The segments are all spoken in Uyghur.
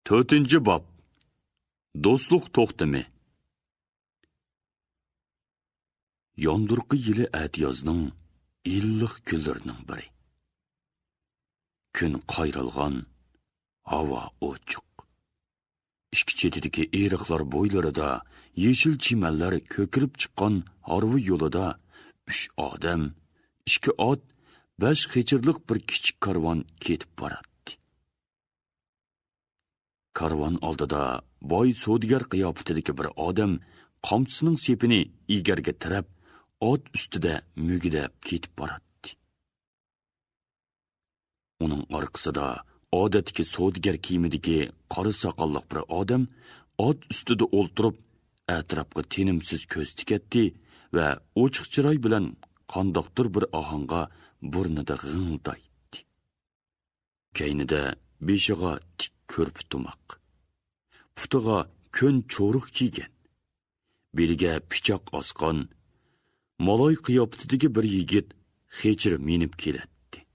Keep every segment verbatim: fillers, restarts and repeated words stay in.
تۆتىنچى باب. دوستلۇق توختىمى. ياندۇرقى يىلى ئەتىيازنىڭ ئىللىق كۈنلىرىنىڭ بىرى. كۈن قايرىلغان، ھاۋا ئوچۇق. ئىككى چېتىدىكى ئېرىقلار بويلىرىدا يېشىل چىمەنلەر كۆكىرىپ چىققان ھارۋا يولىدا ئۈچ ئادەم، ئىككى ئات، بەش خېچىرلىق بىر كىچىك كارۋان كېتىپ باراتتى. كارۋان ئالدىدا باي سودىگەر قىياپىتىدىكى بىر ئادەم قامچىسىنىڭ سېپىنى ئېگەرگە تىرەپ، ئات ئۈستىدە مۈگدەپ كېتىپ باراتتى. ئۇنىڭ ئارقىسىدا ئادەتتىكى سودىگەر كىيىمىدىكى قارا ساقاللىق بىر ئادەم ئات ئۈستىدە ئولتۇرۇپ، ئەتراپقا تىنىمسىز كۆز تىكەتتى ۋە ئوچۇق چىراي بىلەن قانداقتۇر بىر ئاھاڭغا بۇرنىدا غىڭىلدايتتى. كەينىدە بېشىغا تىك كۆرپە تۇماق، پۇتىغا كۆن چورۇق كىيگەن، بېلىگە پىچاق ئاسقان، مالاي قىياپىتىدىكى بىر يىگىت خېچىر مىنىپ كېلەتتى.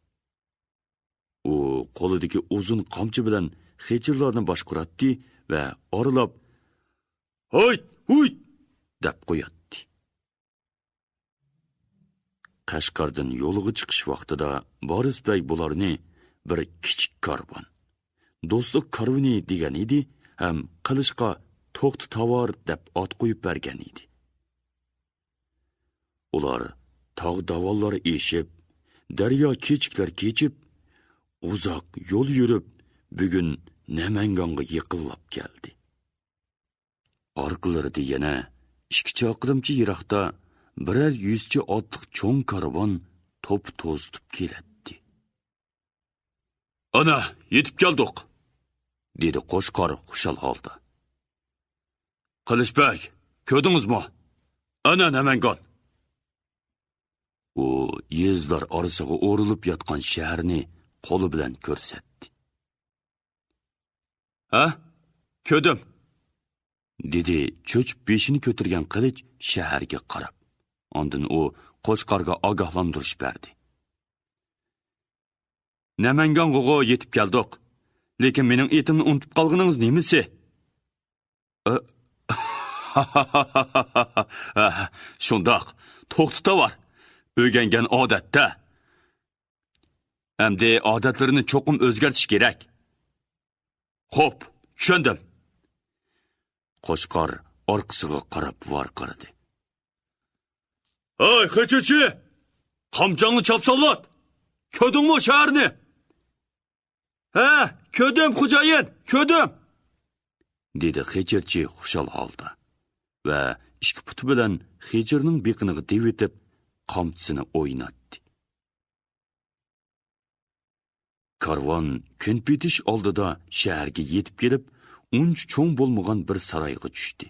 ئۇ قولىدىكى ئۇزۇن قامچا بىلەن خېچىرلارنى باشقۇراتتى ۋە ئارىلاپ، «ھايت، ھۇيت!» دەپ قوياتتى. قەشقەردىن يولغا چىقىش ۋاقتىدا بارىس بەگ بۇلارنى بىر كىچىك كارۋان، دوستلۇق كارۋىنى دېگەن ئىدى ھەم قىلىچقا توختى تاۋار دەپ ئات قويۇپ بەرگەن ئىدى. ئۇلار تاغ داۋانلار ئېشىپ، دەريا كېچىكلەر كېچىپ، ئۇزاق يول يۈرۈپ، بۈگۈن نەمەنگانغا يېقىنلاپ كەلدى. ئارقىلىرىدا يەنە ئىككى چاقىرىمچە يىراقتا بىرەر يۈزچە ئاتلىق چوڭ كارۋان توپا توزۇتۇپ كېلەتتى. «ئانا، يېتىپ كەلدۇق!» دېدى قوچقار خۇشال ھالدا. «قىلىچ بەگ، كۆردىڭىزمۇ؟ ئانا نەمەنگان!» ئۇ يېزىلار ئارىسىغا ئورۇلۇپ ياتقان شەھەرنى قولى بىلەن كۆرسەتتى. «ھە، كۆردۈم!» دېدى چۆچۈپ بېشىنى كۆتۈرگەن قىلىچ شەھەرگە قاراپ. ئاندىن ئۇ قوچقارغا ئاگاھلاندۇرۇش بەردى. «نەمەنگانغىغۇ يېتىپ كەلدۇق. لېكىن مېنىڭ ئېتىمنى ئۇنتۇپ قالغىنىڭىز نېمىسى؟» «ئە، شۇنداق، توختى تاۋار. ئۆگەنگەن ئادەتتە. ئەمدى ئادەتلىرىنى چوقۇم ئۆزگەرتىش كېرەك.» «خوپ، چۈشەندىم.» قوچقار ئارقىسىغا قاراپ ۋارقىرىدى. «ھەي، خېچىرچى! قامچاڭنى چاپسانلات! كۆردۈڭمۇ شەھەرنى؟» «ھە، كۆردۈم، خوجايىن، كۆردۈم!» دېدى خېچىرچى خۇشال ھالدا ۋە ئىككى پۇتى بىلەن خېچىرنىڭ بېقىنىغا دېۋىتىپ، قامچىسىنى ئويناتتى. كارۋان كۈن پېتىش ئالدىدا شەھەرگە يېتىپ كېلىپ، ئۇنچە چوڭ بولمىغان بىر سارايغا چۈشتى.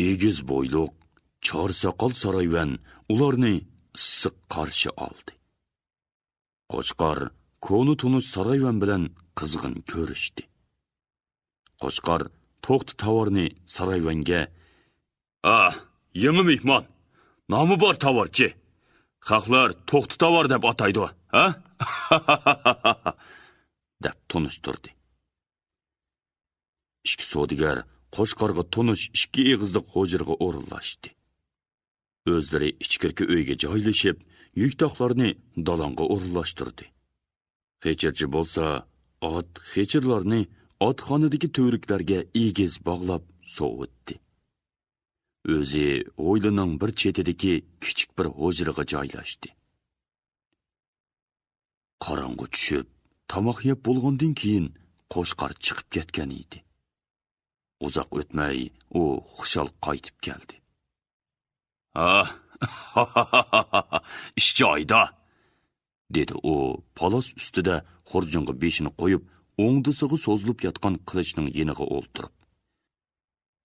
ئېگىز بويلۇق، چار ساقال سارايۋەن ئۇلارنى ئىسسىق قارشى ئالدى. قوچقار كونا تونۇش سارايۋەن بىلەن قىزغىن كۆرۈشتى. قوچقار توختى تاۋارنى سارايۋەنگە، «ئا، يېڭى مېھمان، نامى بار تاۋارچى. خەقلەر توختى تاۋار دەپ ئاتايدۇ، ھە؟» دەپ تونۇشتۇردى. ئىككى سودىگەر قوچقارغا تونۇش ئىككى ئېغىزلىق ھۇجرىغا ئورۇنلاشتى. ئۆزلىرى ئىچكىرىكى ئۆيگە جايلىشىپ، يۈكتاقلارنى دالاڭغا ئورۇنلاشتۇردى. خېچىرچى بولسا ئات خېچىرلارنى ئاتخانىدىكى تۈۋرۈكلەرگە ئېگىز باغلاپ سوۋۇتتى. ئۆزى ھويلىنىڭ بىر چېتىدىكى كىچىك بىر ھۇجرىغا جايلاشتى. قاراڭغۇ چۈشۈپ، تاماق يەپ بولغاندىن كېيىن قوچقار چىقىپ كەتكەن ئىدى. ئۇزاق ئۆتمەي ئۇ خۇشال قايتىپ كەلدى. «ھا، ئىش جايىدا!» دېدى ئۇ پالاس ئۈستىدە خۇرجۇنغا بېشىنى قويۇپ، ئوڭدىسىغا سوزۇلۇپ ياتقان قىلىچنىڭ يېنىغا ئولتۇرۇپ.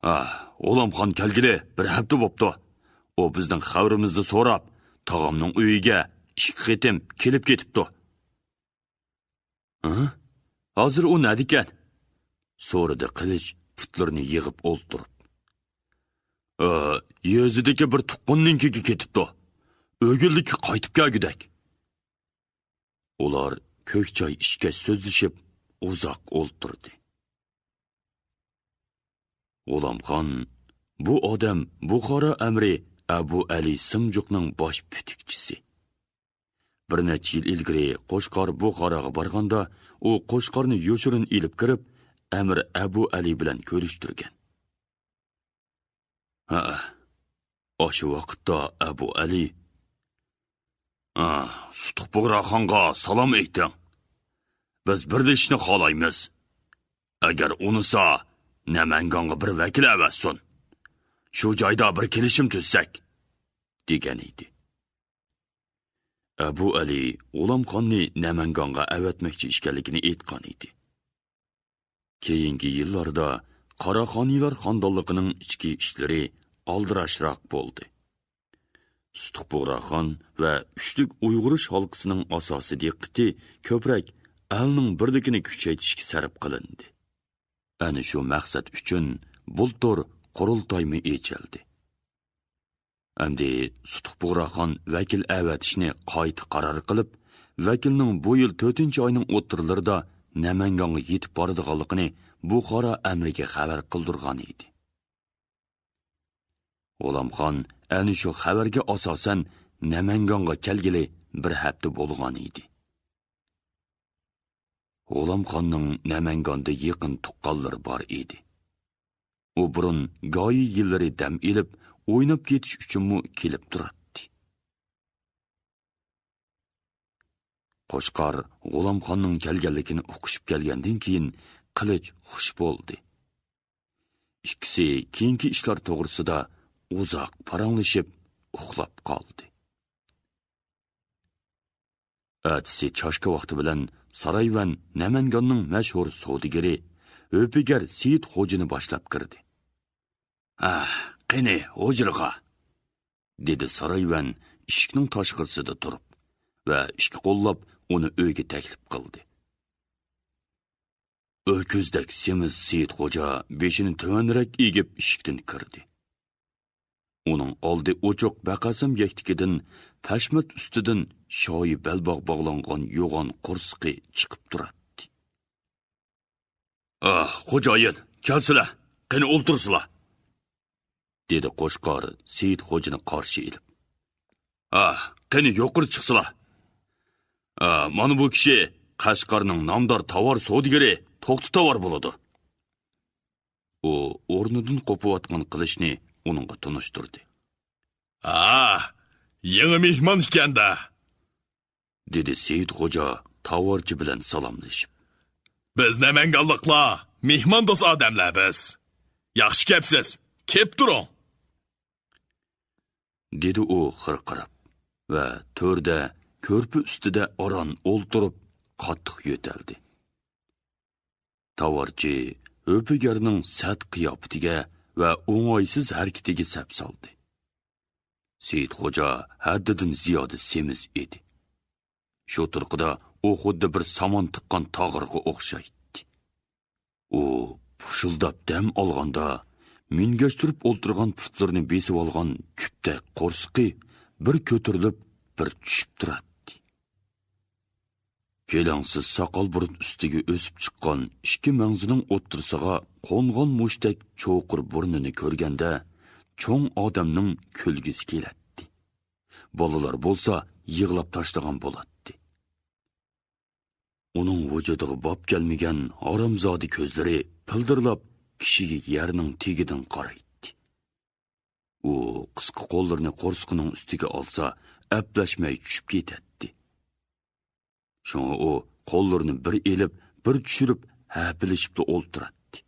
«ھا، غۇلامخان كەلگىلى بىر ھەپتە بوپتۇ. ئۇ بىزنىڭ خەۋىرىمىزنى سوراپ، تاغامنىڭ ئۆيىگە ئىككى قېتىم كېلىپ كېتىپتۇ.» «ھە؟ ھازىر ئۇ نەدىكەن؟» سورىدى قىلىچ پۇتلىرىنى يىغىپ ئولتۇرۇپ. «ئە، يېزىدىكى بىر تۇغقىنىنىڭكىگە كېتىپتۇ. ئۆگۈنلۈككە قايتىپ كەلگۈدەك.» ئۇلار كۆك چاي ئىچكەچ سۆزلىشىپ، ئۇزاق ئولتۇردى. غۇلامخان، بۇ ئادەم بۇخارا ئەمرى ئەبۇ ئەلى سىمجۇقنىڭ باش پۈتۈكچىسى. بىر نەچچە يىل ئىلگىرى قوچقار بۇخاراغا بارغاندا، ئۇ قوچقارنى يوشۇرۇن ئېلىپ كىرىپ، ئەمىر ئەبۇ ئەلى بىلەن كۆرۈشتۈرگەن. ھە، ئاشۇ ۋاقىتتا ئەبۇ ئەلى، «ھە، سۇتۇق بۇغراخانغا سالام ئېيتىڭ. بىز بىرلىشىشنى خالايمىز. ئەگەر ئۇنىسا، نەمەنگانغا بىر ۋەكىل ئەۋەتسۇن. شۇ جايدا بىر كېلىشىم تۈزسەك» دېگەن ئىدى. ئەبۇ ئەلى غۇلامخاننى نەمەنگانغا ئەۋەتمەكچى ئىكەنلىكىنى ئېيتقان ئىدى. كېيىنكى يىللاردا قاراخانىيلار خانىدانلىقىنىڭ ئىچكى ئىشلىرى ئالدىراشراق بولدى. سۇتۇق بۇغراخان ۋە ئۈچلۈك ئۇيغۇرۇش ھالقىسىنىڭ ئاساسىي دىققىتى كۆپرەك ئەلنىڭ بىرلىكىنى كۈچەيتىشكە سەرپ قىلىندى. ئەنە شۇ مەقسەت ئۈچۈن بۇلتۇر قۇرۇلتايمۇ ئېچىلدى. ئەمدى سۇتۇق بۇغراخان ۋەكىل ئەۋەتىشنى قايتا قارار قىلىپ، ۋەكىلنىڭ بۇ يىل تۆتىنچى ئاينىڭ ئوتتۇرىلىرىدا نەمەنگانغا يېتىپ بارىدىغانلىقىنى بۇخارا ئەمرىگە خەۋەر قىلدۇرغان ئىدى. غۇلامخان ئەنە شۇ خەۋەرگە ئاساسەن نەمەنگانغا كەلگىلى بىر ھەپتە بولغان ئىدى. غۇلامخاننىڭ نەمەنگاندا يېقىن تۇغقانلىرى بار ئىدى. ئۇ بۇرۇن گايى يىللىرى دەم ئېلىپ، ئويناپ كېتىش ئۈچۈنمۇ كېلىپ تۇراتتى. قوچقار غۇلامخاننىڭ كەلگەنلىكىنى ئۇقۇشۇپ كەلگەندىن كېيىن، قىلىچ خۇش بولدى. ئىككىسى كېيىنكى ئىشلار توغرىسىدا ئۇزاق پاراڭلىشىپ، ئۇخلاپ قالدى. ئەتىسى چاشكا ۋاقتى بىلەن سارايۋەن نەمەنگاننىڭ مەشھۇر سودىگىرى، ھۆپىگەر سېيىت خوجىنى باشلاپ كىردى. «ئاھ، قېنى، ھۇجرىغا!» دېدى سارايۋەن ئىشىكنىڭ تاشقىرىسىدا تۇرۇپ ۋە ئىككى قوللاپ ئۇنى ئۆيگە تەكلىپ قىلدى. ئۆكۈزدەك سېمىز سېيىت خوجا بېشىنى تۆۋەنرەك ئېگىپ ئىشىكتىن كىردى. ئۇنىڭ ئالدى ئوچۇق بەقەسەم يەكتىكىدىن، پەشمەت ئۈستىدىن شايى بەلباغ باغلانغان يوغان قورسىقى چىقىپ تۇراتتى. «ئاھ، خوجايىن، كەلسىلە، قېنى ئولتۇرسىلا!» دېدى قوچقار سېيىت خوجىنى قارشى ئېلىپ. «ئاھ، قېنى يۇقىرى چىقسىلا! ئا، مانا بۇ كىشى قەشقەرنىڭ نامدار تاۋار سودىگىرى توختى تاۋار بولىدۇ.» ئۇ ئورنىدىن قوپۇۋاتقان قىلىچنى ئۇنىڭغا تونۇشتۇردى. «ھا، يېڭى مېھمان ئىكەن-دە!» دېدى سېيىت خوجا تاۋارچى بىلەن سالاملىشىپ. «بىز نەمەنگانلىقلار مېھماندوست ئادەملەر بىز. ياخشى كەپسىز، كېلىپ تۇرۇڭ!» دېدى ئۇ خىرقىراپ ۋە تۆردە، كۆرپە ئۈستىدە ئاران ئولتۇرۇپ، قاتتىق يۆتەلدى. تاۋارچى ھۆپىگەرنىڭ سەت قىياپىتىگە ۋە ئوڭايسىز ھەرىكىتىگە سەپسالدى. سېيىت خوجا ھەددىدىن زىيادە سېمىز ئىدى. شۇ تۇرقىدا ئۇ خۇددى بىر سامان تىققان تاغىرغا ئوخشايتتى. ئۇ پۇشۇلداپ دەم ئالغاندا، مۈڭگەشتۈرۈپ ئولتۇرغان پۇتلىرىنى بېسىۋالغان كۈپتەك قورسىقى بىر كۆتۈرۈلۈپ، بىر چۈشۈپ تۇراتتى. كېلەڭسىز ساقال بۇرۇت ئۈستىگە ئۆسۈپ چىققان ئىككى مەڭزىنىڭ ئوتتۇرىسىغا قونغان مۇشتەك چوقۇر بۇرنىنى كۆرگەندە، چوڭ ئادەمنىڭ كۈلگۈسى كېلەتتى. بالىلار بولسا يىغلاپ تاشلىغان بولاتتى. ئۇنىڭ ۋۇجۇدىغا باپ كەلمىگەن ھارامزادە كۆزلىرى پىلدىرلاپ، كىشىگە يەرنىڭ تېگىدىن قارايتتى. ئۇ قىسقا قوللىرىنى قورسىقىنىڭ ئۈستىگە ئالسا، ئەپلەشمەي چۈشۈپ كېتەتتى. شۇڭا ئۇ قوللىرىنى بىر ئېلىپ، بىر چۈشۈرۈپ، ھەپىلىشىپلا ئولتۇراتتى.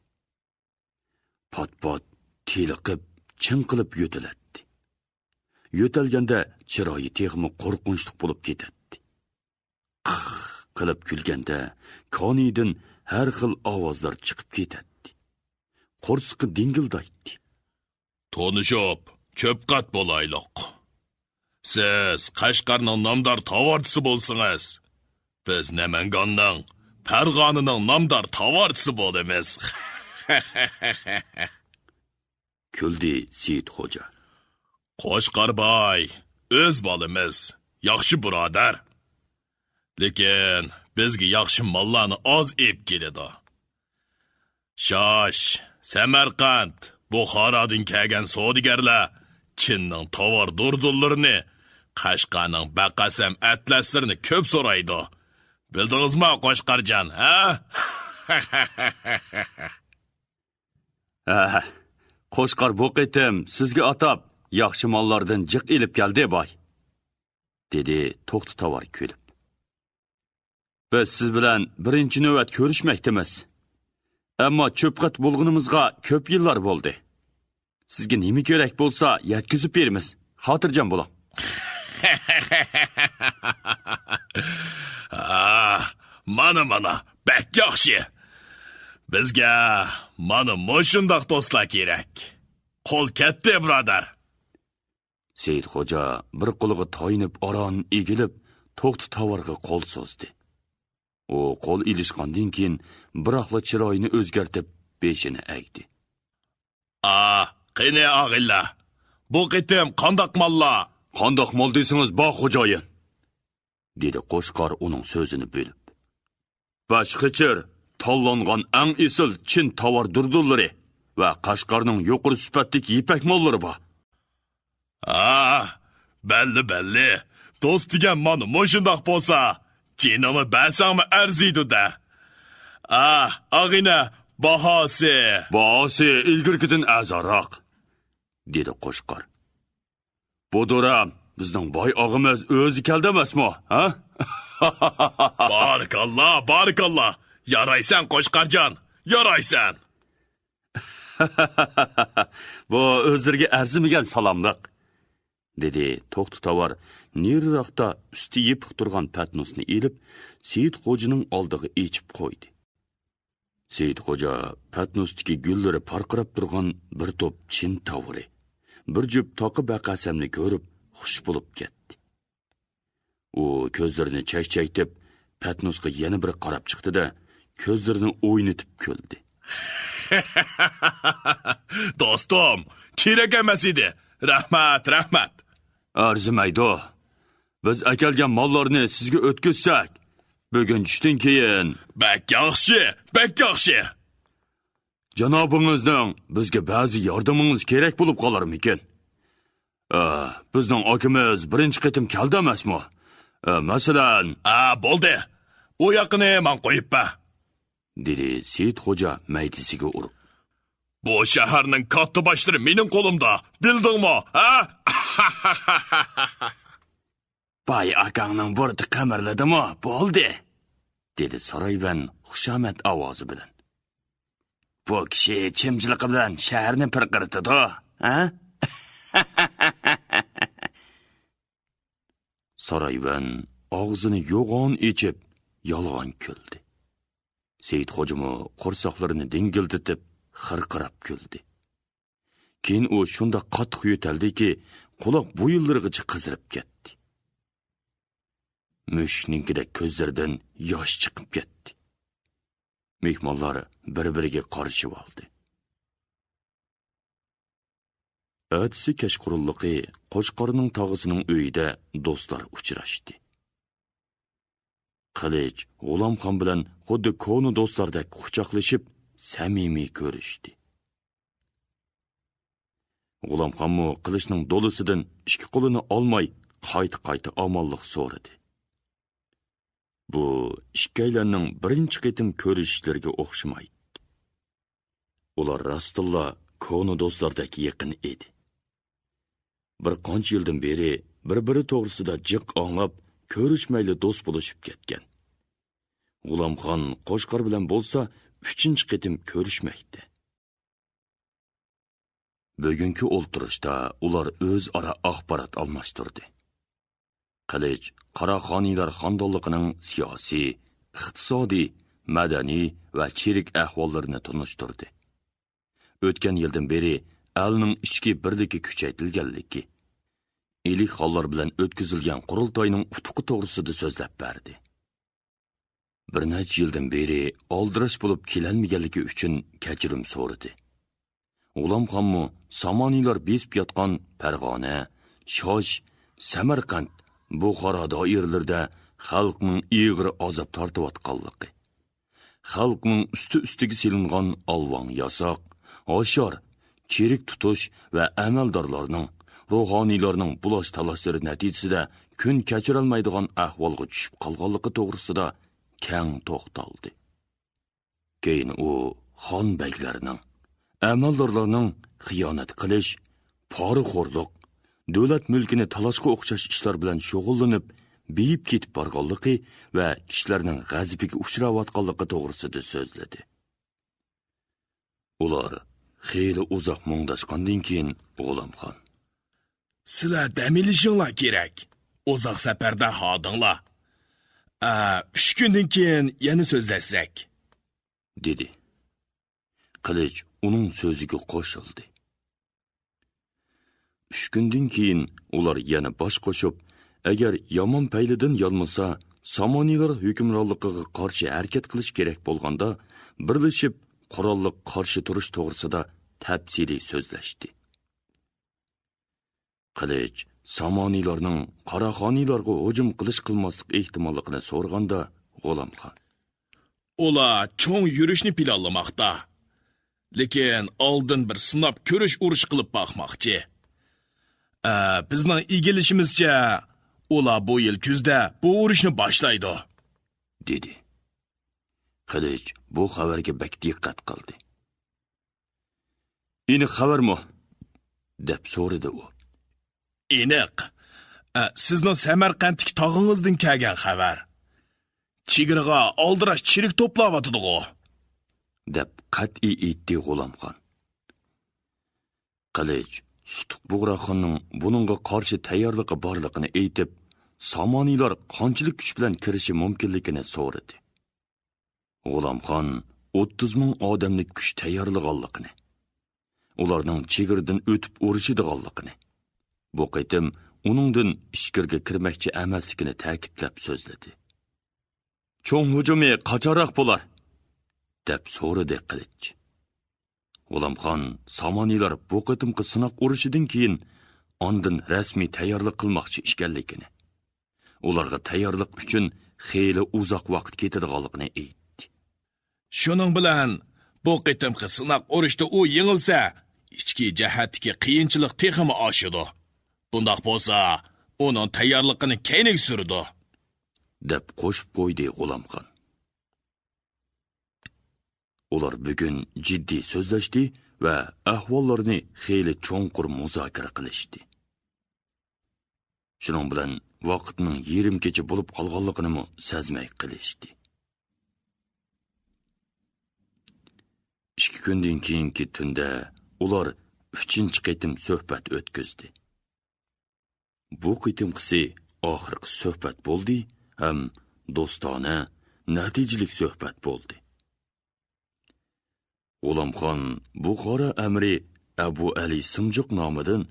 پات-پات تېلىقىپ، چىڭقىلىپ يۆتىلەتتى. يۆتەلگەندە چىرايى تېخىمۇ قورقۇنچلۇق بولۇپ كېتەتتى. قىخ قىلىپ كۈلگەندە كانىيىدىن ھەر خىل ئاۋازلار چىقىپ كېتەتتى. قورسىقى دىڭگىلدايتتى. تونۇشۇپ، چۆپقات بولايلۇق. سىز قەشقەرنىڭ نامدار تاۋارچىسى بولسىڭىز، بىز نەمەنگاننىڭ، پەرغانىنىڭ نامدار تاۋارچىسى بولىمىز. كۈلدى سېيىت خوجا. قوچقار باي، ئۆز بالىمىز، ياخشى بۇرادەر. لېكىن بىزگە ياخشى ماللارنى ئاز ئېلىپ كېلىدۇ. شاش، سەمەرقەنت، بۇخارادىن كەلگەن سودىگەرلەر چىننىڭ تاۋار دۇردۇنلىرىنى، قەشقەرنىڭ بەقەسەم ئەتلەسلىرىنى كۆپ سورايدۇ. بىلدىڭىزمۇ، قوچقارجان، ھە؟ ھە، قوچقار بۇ قېتىم سىزگە ئاتاپ ياخشى ماللاردىن جىق ئېلىپ كەلدى، باي، دېدى توختى تاۋار كۈلۈپ. بىز سىز بىلەن بىرىنچى نۆۋەت كۆرۈشمەكتىمىز. ئەمما چۆپقەت بولغىنىمىزغا كۆپ يىللار بولدى. سىزگە نېمە كېرەك بولسا يەتكۈزۈپ بېرىمىز. خاتىرجەم بولۇڭ. ئاھ، مانا، مانا، بەك ياخشى. بىزگە مانا مۇشۇنداق دوستلار كېرەك. قول كەتتى، بۇرادەر. سېيىت خوجا بىر قولىغا تايىنىپ ئاران ئېگىلىپ، توختى تاۋارغا قول سوزدى. ئۇ قول ئېلىشقاندىن كېيىن، بىراقلا چىرايىنى ئۆزگەرتىپ، بېشىنى ئەگدى. ئا، قېنى ئاغىنىلەر، بۇ قېتىم قانداق ماللار؟ قانداق مال دېسىڭىز بار، خوجايىن، دېدى قوچقار ئۇنىڭ سۆزىنى بۆلۈپ. بەشقېچىر تاللانغان ئەڭ ئېسىل چىن تاۋار دۇردۇنلىرى ۋە قەشقەرنىڭ يۇقىرى سۈپەتلىك يىپەك ماللىرى بار. ھا، بەللى، بەللى. دوست دېگەن مانا مۇشۇنداق بولسا، جېنىڭنى بەرسەڭمۇ ئەرزىيدۇ-دە. ئا، ئاغىنە، باھاسى؟ باھاسى ئىلگىرىكىدىن ئەرزانراق، دېدى قوچقار. بۇ دورا بىزنىڭ باي ئاغىمىز ئۆزى كەلدى ئەمەسمۇ، ھە؟ بارىكاللا، بارىكاللا! يارايسەن، قوچقارجان، يارايسەن! بۇ ئۆزلىرىگە ئەرزىمىگەن سالاملىق، دېدى توختى تاۋار نېرىراقتا ئۈستى يېپىق تۇرغان پەتنۇسنى ئېلىپ، سېيىت خوجىنىڭ ئالدىغا ئېچىپ قويدى. سېيىت خوجا پەتنۇستىكى گۈللىرى پارقىراپ تۇرغان بىر توپ چىن تاۋىرى، بىر جۈپ تاقا بەقەسەمنى كۆرۈپ، خۇش بولۇپ كەتتى. ئۇ كۆزلىرىنى چەكچەيتىپ، پەتنۇسقا يەنە بىر قاراپ چىقتى-دە، كۆزلىرىنى ئوينىتىپ كۈلدى. دوستۇم، كېرەك ئەمەس ئىدى. رەھمەت، رەھمەت. ئەرزىمەيدۇ. بىز ئەكەلگەن ماللارنى سىزگە ئۆتكۈزسەك، بۈگۈن چۈشتىن كېيىن. بەك ياخشى، بەك ياخشى. جانابىڭىزنىڭ بىزگە بەزى ياردىمىڭىز كېرەك بولۇپ قالارمىكىن؟ ئە، بىزنىڭ ئاكىمىز بىرىنچى قېتىم كەلدى ئەمەسمۇ؟ ئە، مەسىلەن. ئە، بولدى. ئۇ ياقىنى ماڭا قويۇپ بەر. دېدى سېيىت خوجا مەيدىسىگە ئۇرۇپ. بۇ شەھەرنىڭ كاتتا باشلىرى مېنىڭ قولۇمدا، بىلدىڭمۇ، ھە؟ باي ئاكاڭنىڭ بۇرۇتى قىمىرلىدىمۇ، بولدى، دېدى سارايۋەن خۇشامەت ئاۋازى بىلەن. بۇ كىشى چىمچىلىقى بىلەن شەھەرنى پىرقىرىتىدۇ، ھە؟ سارايۋەن ئاغزىنى يوغان ئېچىپ، يالغان كۈلدى. سېيىت خوجىمۇ قورساقلىرىنى دىڭگىلدىتىپ، خىرقىراپ كۈلدى. كېيىن ئۇ شۇنداق قاتتىق يۆتەلدىكى، قۇلاق بويۇنلىرىغىچە قىزىرىپ كەتتى. مۈشۈكنىڭكىدەك كۆزلىرىدىن ياش چىقىپ كەتتى. مېھمانلار بىر-بىرىگە قارىشىۋالدى. ئەتىسى كەچقۇرۇنلۇقى قوچقارنىڭ تاغىسىنىڭ ئۆيىدە دوستلار ئۇچراشتى. قىلىچ غۇلامخان بىلەن خۇددى كونا دوستلاردەك قۇچاقلىشىپ، سەمىمىي كۆرۈشتى. غۇلامخانمۇ قىلىچنىڭ دولىسىدىن ئىككى قولىنى ئالماي، قايتا-قايتا ئامانلىق سورىدى. بۇ ئىككىيلەننىڭ بىرىنچى قېتىم كۆرۈشۈشلىرىگە ئوخشىمايتتى. ئۇلار راستتىنلا كونا دوستلاردەك يېقىن ئىدى. بىر قانچە يىلدىن بېرى بىر-بىرى توغرىسىدا جىق ئاڭلاپ، كۆرۈشمەيلا دوست بولۇشۇپ كەتكەن. غۇلامخان قوچقار بىلەن بولسا ئۈچىنچى قېتىم كۆرۈشمەكتە. بۈگۈنكى ئولتۇرۇشتا ئۇلار ئۆزئارا ئاخبارات ئالماشتۇردى. قىلىچ قاراخانىيلار خاندانلىقىنىڭ سىياسىي، ئىقتىسادىي، مەدەنىي ۋە چېرىك ئەھۋاللىرىنى تونۇشتۇردى. ئۆتكەن يىلدىن بېرى ئەلنىڭ ئىچكى بىرلىكى كۈچەيتىلگەنلىكى، ئىلىك خانلار بىلەن ئۆتكۈزۈلگەن قۇرۇلتاينىڭ ئۇتۇقى توغرىسىدا سۆزلەپ بەردى. بىر نەچچە يىلدىن بېرى ئالدىراش بولۇپ كېلەلمىگەنلىكى ئۈچۈن كەچۈرۈم سورىدى. غۇلامخانمۇ سامانىيلار بېسىپ ياتقان پەرغانە، شاش، سەمەرقەنت، بۇخارا دائىرىلىرىدە خەلقنىڭ ئېغىر ئازاب تارتىۋاتقانلىقى، خەلقنىڭ ئۈستى-ئۈستىگە سېلىنغان ئالۋاڭ ياساق، ھاشار، چىرىك تۇتۇش ۋە ئەمەلدارلارنىڭ، روھانىيلارنىڭ بۇلاش-تالاشلىرى نەتىجىسىدە كۈن كەچۈرەلمەيدىغان ئەھۋالغا چۈشۈپ قالغانلىقى توغرىسىدا كەڭ توختالدى. كېيىن ئۇ خان بەگلەرنىڭ، ئەمەلدارلارنىڭ خىيانەت قىلىش، پارىخورلۇق، دۆلەت مۈلكىنى تالاشقا ئوخشاش ئىشلار بىلەن شۇغۇللىنىپ، بېيىپ كېتىپ بارغانلىقى ۋە كىشىلەرنىڭ غەزىپىگە ئۇچراۋاتقانلىقى توغرىسىدا سۆزلىدى. ئۇلار خېلى ئۇزاق مۇڭداشقاندىن كېيىن غۇلامخان، سىلەر دەم ئېلىشىڭلار كېرەك. ئۇزاق سەپەردە ھاردىڭلار. ئە، ئۈچ كۈندىن كېيىن يەنە سۆزلەشسەك، دېدى. قىلىچ ئۇنىڭ سۆزىگە قوشۇلدى. ئۈچ كۈندىن كېيىن ئۇلار يەنە باش قوشۇپ، ئەگەر يامان پەيلىدىن يانمىسا، سامانىيلار ھۆكۈمرانلىقىغا قارشى ھەرىكەت قىلىش كېرەك بولغاندا، بىرلىشىپ قوراللىق قارشى تۇرۇش توغرىسىدا تەپسىلىي سۆزلەشتى. قىلىچ سامانىيلارنىڭ قاراخانىيلارغا ھۇجۇم قىلىش-قىلماسلىق ئېھتىماللىقىنى سورىغاندا، غۇلامخان، ئۇلار چوڭ يۈرۈشنى پىلانلىماقتا. لېكىن ئالدىن بىر سىناپ كۆرۈش ئۇرۇشى قىلىپ باقماقچى. ئە، بىزنىڭ ئىگىلىشىمىزچە، ئۇلار بۇ يىل كۈزدە بۇ ئۇرۇشنى باشلايدۇ، دېدى. قىلىچ بۇ خەۋەرگە بەك دىققەت قىلدى. ئېنىق خەۋەرمۇ؟ دەپ سورىدى ئۇ. ئېنىق. ئە، سىزنىڭ سەمەرقەنتتىكى تاغىڭىزدىن كەلگەن خەۋەر. چېگرىغا ئالدىراش چېرىك توپلاۋاتىدىغۇ، دەپ قەتئىي ئېيتتى غۇلامخان. قىلىچ سۇتۇق بۇغراخاننىڭ بۇنىڭغا قارشى تەييارلىقى بارلىقىنى ئېيتىپ، سامانىيلار قانچىلىك كۈچ بىلەن كىرىشى مۇمكىنلىكىنى سورىدى. غۇلامخان ئوتتۇز مىڭ ئادەملىك كۈچ تەييارلىغانلىقىنى، ئۇلارنىڭ چېگرىدىن ئۆتۈپ ئۇرۇشىدىغانلىقىنى، بۇ قېتىم ئۇنىڭدىن ئىچكىرىگە كىرمەكچى ئەمەسلىكىنى تەكىتلەپ سۆزلىدى. چوڭ ھۇجۇمى قاچانراق بولار؟ دەپ سورىدى قىلىچ. غۇلامخان سامانىيلار بۇ قېتىمقى سىناق ئۇرۇشىدىن كېيىن ئاندىن رەسمىي تەييارلىق قىلماقچى ئىكەنلىكىنى، ئۇلارغا تەييارلىق ئۈچۈن خېلى ئۇزاق ۋاقىت كېتىدىغانلىقىنى ئېيتتى. شۇنىڭ بىلەن بۇ قېتىمقى سىناق ئۇرۇشتا ئۇ يېڭىلسە، ئىچكى جەھەتتىكى قىيىنچىلىق تېخىمۇ ئاشىدۇ. بۇنداق بولسا، ئۇنىڭ تەييارلىقىنى كەينىگە سۈرىدۇ، دەپ قوشۇپ قويدى غۇلامخان. ئۇلار بۈگۈن جىددىي سۆزلەشتى ۋە ئەھۋاللارنى خېلى چوڭقۇر مۇزاكىرە قىلىشتى. شۇنىڭ بىلەن ۋاقىتنىڭ يېرىم كېچە بولۇپ قالغانلىقىنىمۇ سەزمەي قېلىشتى. ئىككى كۈندىن كېيىنكى تۈندە ئۇلار ئۈچىنچى قېتىم سۆھبەت ئۆتكۈزدى. بۇ قېتىمقىسى ئاخىرقى سۆھبەت بولدى ھەم دوستانە، نەتىجىلىك سۆھبەت بولدى. غۇلامخان بۇخارا ئەمىرى ئەبۇ ئەلى سىمجۇق نامىدىن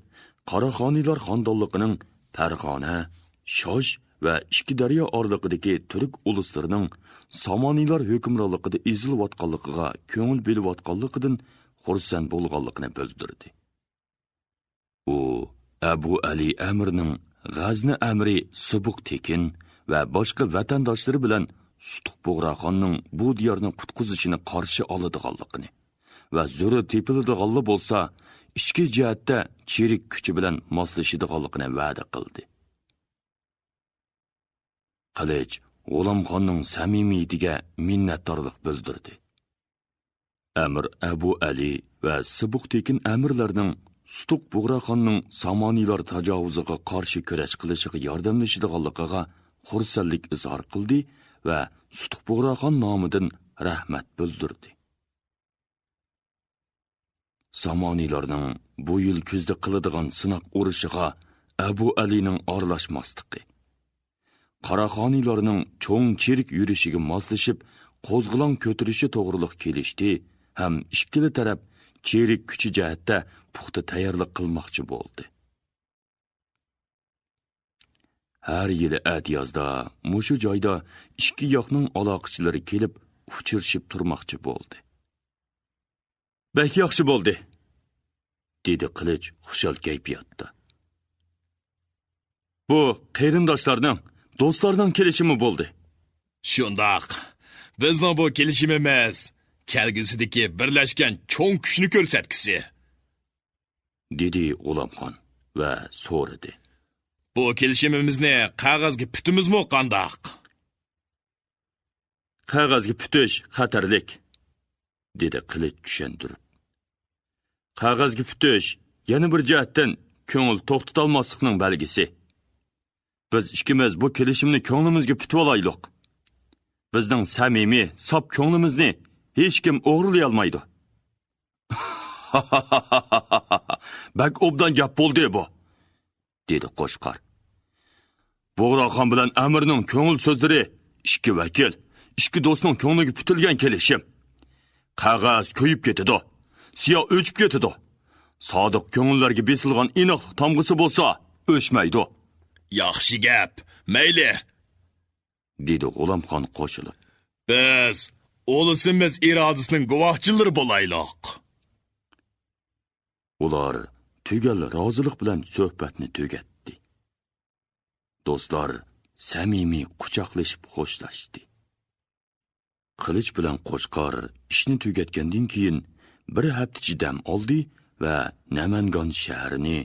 قاراخانىيلار خاندانلىقىنىڭ پەرغانە، شاش ۋە ئىككى دەريا ئارىلىقىدىكى تۈرك ئۇلۇسلىرىنىڭ سامانىيلار ھۆكۈمرانلىقىدا ئېزىلىۋاتقانلىقىغا كۆڭۈل بۆلۈۋاتقانلىقىدىن خۇرسەن بولغانلىقىنى بىلدۈردى. ئۇ ئەبۇ ئەلى ئەمىرنىڭ غەزنە ئەمىرى سىبۇق تېكىن ۋە باشقا ۋەتەنداشلىرى بىلەن سۇتۇق بۇغراخاننىڭ بۇ دىيارنى قۇتقۇزۇشىنى قارشى ئالىدىغانلىقىنى ۋە زۆرۈر تېپىلىدىغانلا بولسا، ئىچكى جەھەتتە چېرىك كۈچى بىلەن ماسلىشىدىغانلىقىنى ۋەدە قىلدى. قىلىچ غۇلامخاننىڭ سەمىمىيىتىگە مىننەتدارلىق بىلدۈردى. ئەمىر ئەبۇ ئەلى ۋە سىبۇق تېكىن ئەمىرلەرنىڭ سۇتۇق بۇغراخاننىڭ سامانىيلار تاجاۋۇزىغا قارشى كۈرەش قىلىشىغا ياردەملىشىدىغانلىقىغا خۇرسەنلىك ئىزھار قىلدى ۋە سۇتۇق بۇغراخان نامىدىن رەھمەت بىلدۈردى. سامانىيلارنىڭ بۇ يىل كۈزدە قىلىدىغان سىناق ئۇرۇشىغا ئەبۇ ئەلىنىڭ ئارىلاشماسلىقى، قاراخانىيلارنىڭ چوڭ چېرىك يۈرۈشىگە ماسلىشىپ، قوزغىلاڭ كۆتۈرۈشى توغرىلىق كېلىشتى ھەم ئىككىلا تەرەپ چېرىك كۈچى جەھەتتە پۇختا تەييارلىق قىلماقچى بولدى. ھەر يىلى ئەتىيازدا مۇشۇ جايدا ئىككى ياقنىڭ ئالاقىچىلىرى كېلىپ ئۇچرىشىپ تۇرماقچى بولدى. بەك ياخشى بولدى، دېدى قىلىچ خۇشال كەيپىياتتا. بۇ قېرىنداشلارنىڭ دوستلارنىڭ كېلىشىمى بولدى. شۇنداق. بىزنىڭ بۇ كېلىشىمىمىز كەلگۈسىدىكى بىرلەشكەن چوڭ كۈچنى كۆرسەتكۈسى. دېدى غۇلامخان ۋە سورىدى. بۇ كېلىشىمىمىزنى قەغەزگە پۈتىمىزمۇ قانداق؟ قەغەزگە پۈتۈش خەتەرلىك، دېدى قىلىچ چۈشەندۈرۈپ. قەغەزگە پۈتۈش يەنە بىر جەھەتتىن كۆڭۈل توختىتالماسلىقنىڭ بەلگىسى. بىز ئىككىمىز بۇ كېلىشىمنى كۆڭلىمىزگە پۈتۈۋالايلۇق. بىزنىڭ سەمىمىي، ساپ كۆڭلىمىزنى ھېچكىم ئوغرىلىيالمايدۇ. بەك ئوبدان گەپ بولدى بۇ، دېدى قوچقار. بۇغراخان بىلەن ئەمىرنىڭ كۆڭۈل سۆزلىرى ئىككى ۋەكىل، ئىككى دوستنىڭ كۆڭلىگە پۈتۈلگەن كېلىشىم. قەغەز كۆيۈپ كېتىدۇ، سىيا ئۆچۈپ كېتىدۇ. سادىق كۆڭۈللەرگە بېسىلغان ئىناقلىق تامغىسى بولسا ئۆچمەيدۇ. ياخشى گەپ، مەيلى، دېدى غۇلامخان قوشۇلۇپ. بىز ئۇلۇسىمىز ئىرادىسىنىڭ گۇۋاھچىلىرى بولايلۇق. ئۇلار تۈگەل رازىلىق بىلەن سۆھبەتنى تۈگەتتى. دوستلار سەمىمىي قۇچاقلىشىپ خوشلاشتى. قىلىچ بىلەن قوچقار ئىشنى تۈگەتكەندىن كېيىن بىر ھەپتىچە دەم ئالدى ۋە نەمەنگان شەھىرىنى،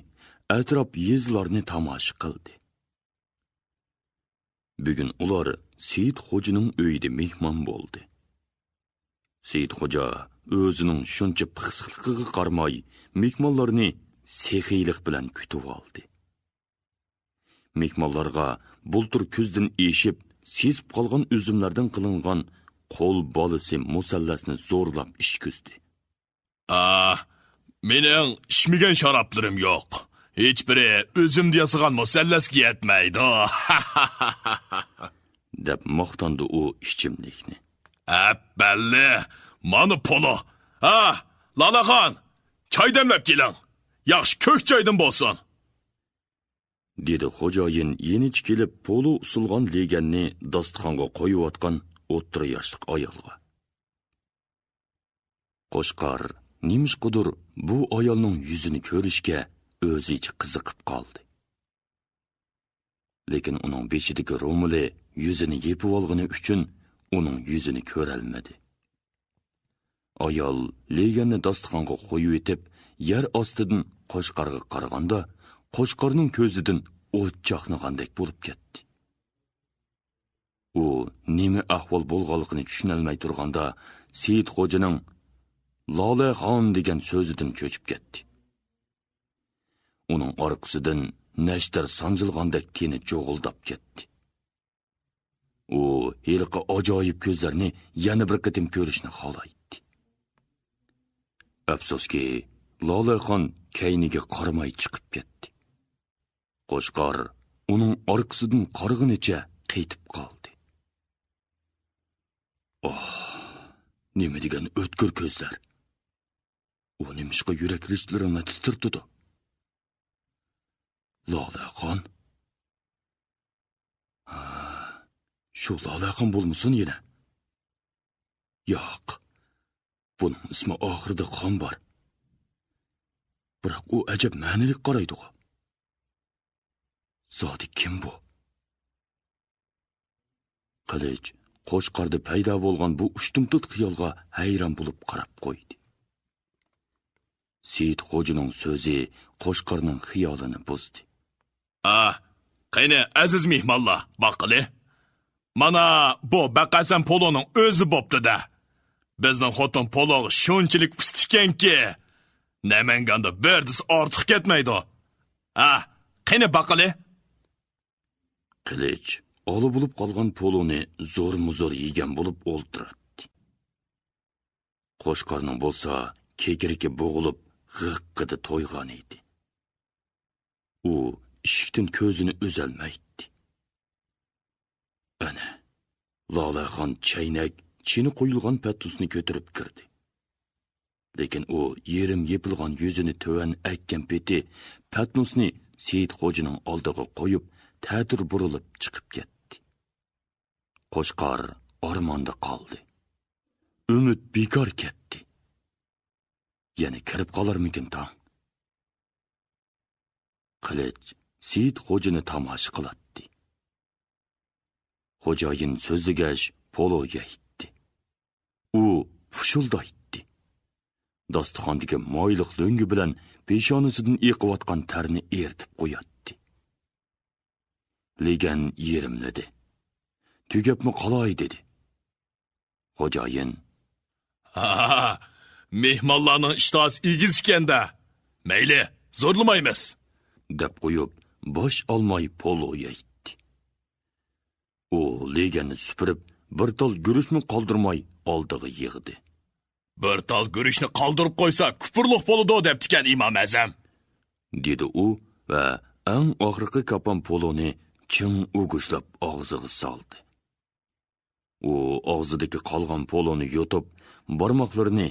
ئەتراپ يېزىلارنى تاماشا قىلدى. بۈگۈن ئۇلار سېيىت خوجىنىڭ ئۆيىدە مېھمان بولدى. سېيىت خوجا ئۆزىنىڭ شۇنچە پىخسىقلىقىغا قارىماي، مېھمانلارنى سېخىيلىق بىلەن كۈتۈۋالدى. مېھمانلارغا بۇلتۇر كۈزدىن ئېشىپ سېسىپ قالغان ئۈزۈملەردىن قىلىنغان قول بالىسى مۇسەللەسنى زورلاپ ئىچكۈزدى. ئا، مېنىڭ ئىچمىگەن شارابلىرىم يوق. ھېچبىرى ئۆزۈمدە ياسىغان مۇسەللەسكە يەتمەيدۇ. دەپ ماختاندى ئۇ ئىچىملىكنى. ئەپپەللى، مانا پولۇ. ھا، لالەخان، چاي دەملەپ كېلىڭ. ياخشى كۆك چايدىن بولسۇن. دېدى خوجايىن يېنىچە كېلىپ پولۇ ئۇسۇلغان لېگەننى داستىخانغا قويۇۋاتقان ئوتتۇرا ياشلىق ئايالغا. قوچقار نېمىشقىدۇر بۇ ئايالنىڭ يۈزىنى كۆرۈشكە ئۆزىچە قىزىقىپ قالدى. لېكىن ئۇنىڭ بېشىدىكى رومىلى يۈزىنى يېپىۋالغىنى ئۈچۈن ئۇنىڭ يۈزىنى كۆرەلمىدى. ئايال لېگەننى داستىخانغا قويۇۋېتىپ، يەر ئاستىدىن قوچقارغا قارىغاندا، قوچقارنىڭ كۆزىدىن ئوت چاقنىغاندەك بولۇپ كەتتى. ئۇ نېمە ئەھۋال بولغانلىقىنى چۈشىنەلمەي تۇرغاندا، سېيىت خوجىنىڭ «لالەخان» دېگەن سۆزىدىن چۆچۈپ كەتتى. ئۇنىڭ ئارقىسىدىن نەشتەر سانجىلغاندەك تېنى جۇغۇلداپ كەتتى. ئۇ ھېلىقى ئاجايىپ كۆزلەرنى يەنە بىر قېتىم كۆرۈشنى خالايتتى. ئەپسۇسكى، لالەخان كەينىگە قارىماي چىقىپ كەتتى. قوچقار ئۇنىڭ ئارقىسىدىن قارىغىنىچە قېتىپ قالدى. ئاھ، نېمە دېگەن ئۆتكۈر كۆزلەر! ئۇ نېمىشقا يۈرەك رىشتىلىرىڭنى تىترىتىدۇ؟ لالەخان؟ ھا، شۇ لالەخان بولمىسۇن يەنە؟ ياق، بۇنىڭ ئىسمى ئاخىرىدا خان بار. بىراق ئۇ ئەجەب مەنىلىك قارايدىغۇ. زادى كىم بۇ؟ قىلىچ قوچقاردا پەيدا بولغان بۇ ئۇشتۇمتۇت خىيالغا ھەيران بولۇپ قاراپ قويدى. سېيىت خوجىنىڭ سۆزى قوچقارنىڭ خىيالىنى بۇزدى. ئا، قېنى، ئەزىز مېھمانلار، باققىلى. مانا، بۇ بەقەسەن پولۇنىڭ ئۆزى بوپتۇ-دە. بىزنىڭ خوتۇن پولۇغا شۇنچىلىك ئۇستىكەنكى، نەمەنگاندا بىر دېسە ئارتۇق كەتمەيدۇ. ھە، قېنى، باققىلى. قىلىچ ئالا بولۇپ قالغان پولۇنى زورمۇزور يېگەن بولۇپ ئولتۇراتتى. قوچقارنىڭ بولسا كېكىرىكى بوغۇلۇپ، غىققىدە تويغان ئىدى. ئۇ ئىشىكتىن كۆزىنى ئۈزەلمەيتتى. ئەنە، لالەخان چەينەك، چىنە قويۇلغان پەتنۇسنى كۆتۈرۈپ كىردى. لېكىن ئۇ يېرىم يېپىلغان يۈزىنى تۆۋەن ئەگكەن پېتى پەتنۇسنى سېيىت خوجىنىڭ ئالدىغا قويۇپ، تەتۈر بۇرۇلۇپ چىقىپ كەتتى. قوچقار ئارماندا قالدى. ئۈمىد بىكار كەتتى. يەنە كىرىپ قالارمىكىن تاڭ؟ قىلىچ سېيىت خوجىنى تاماشا قىلاتتى. خوجايىن سۆزلىگەچ، پولۇ يەيتتى. ئۇ پۇشۇلدايتتى. داستىخاندىكى مايلىق لۆڭگە بىلەن پېشانىسىدىن ئېقىۋاتقان تەرنى ئېرىتىپ قوياتتى. لېگەن يېرىملىدى. تۈگەپمۇ قالاي دېدى. خوجايىن، ھا، مېھمانلارنىڭ ئىشتىھاسى ئېگىز ئىكەن-دە. مەيلى، زورلىمايمىز، دەپ قويۇپ، باش ئالماي پولۇ يەيتتى. ئۇ لېگەننى سۈپۈرۈپ، بىر تال گۈرۈچنى قالدۇرماي ئالدىغا يىغدى. بىر تال گۈرۈچنى قالدۇرۇپ قويسا، كۇپۇرلۇق بولىدۇ، دەپتىكەن ئىمام ئەزەم، دېدى ئۇ ۋە ئەڭ ئاخىرقى كاپان پولۇنى چىڭ ئۇگۇشلاپ ئاغزىغا سالدى. ئۇ ئاغزىدىكى قالغان پولۇنى يۇتۇپ، بارماقلىرىنى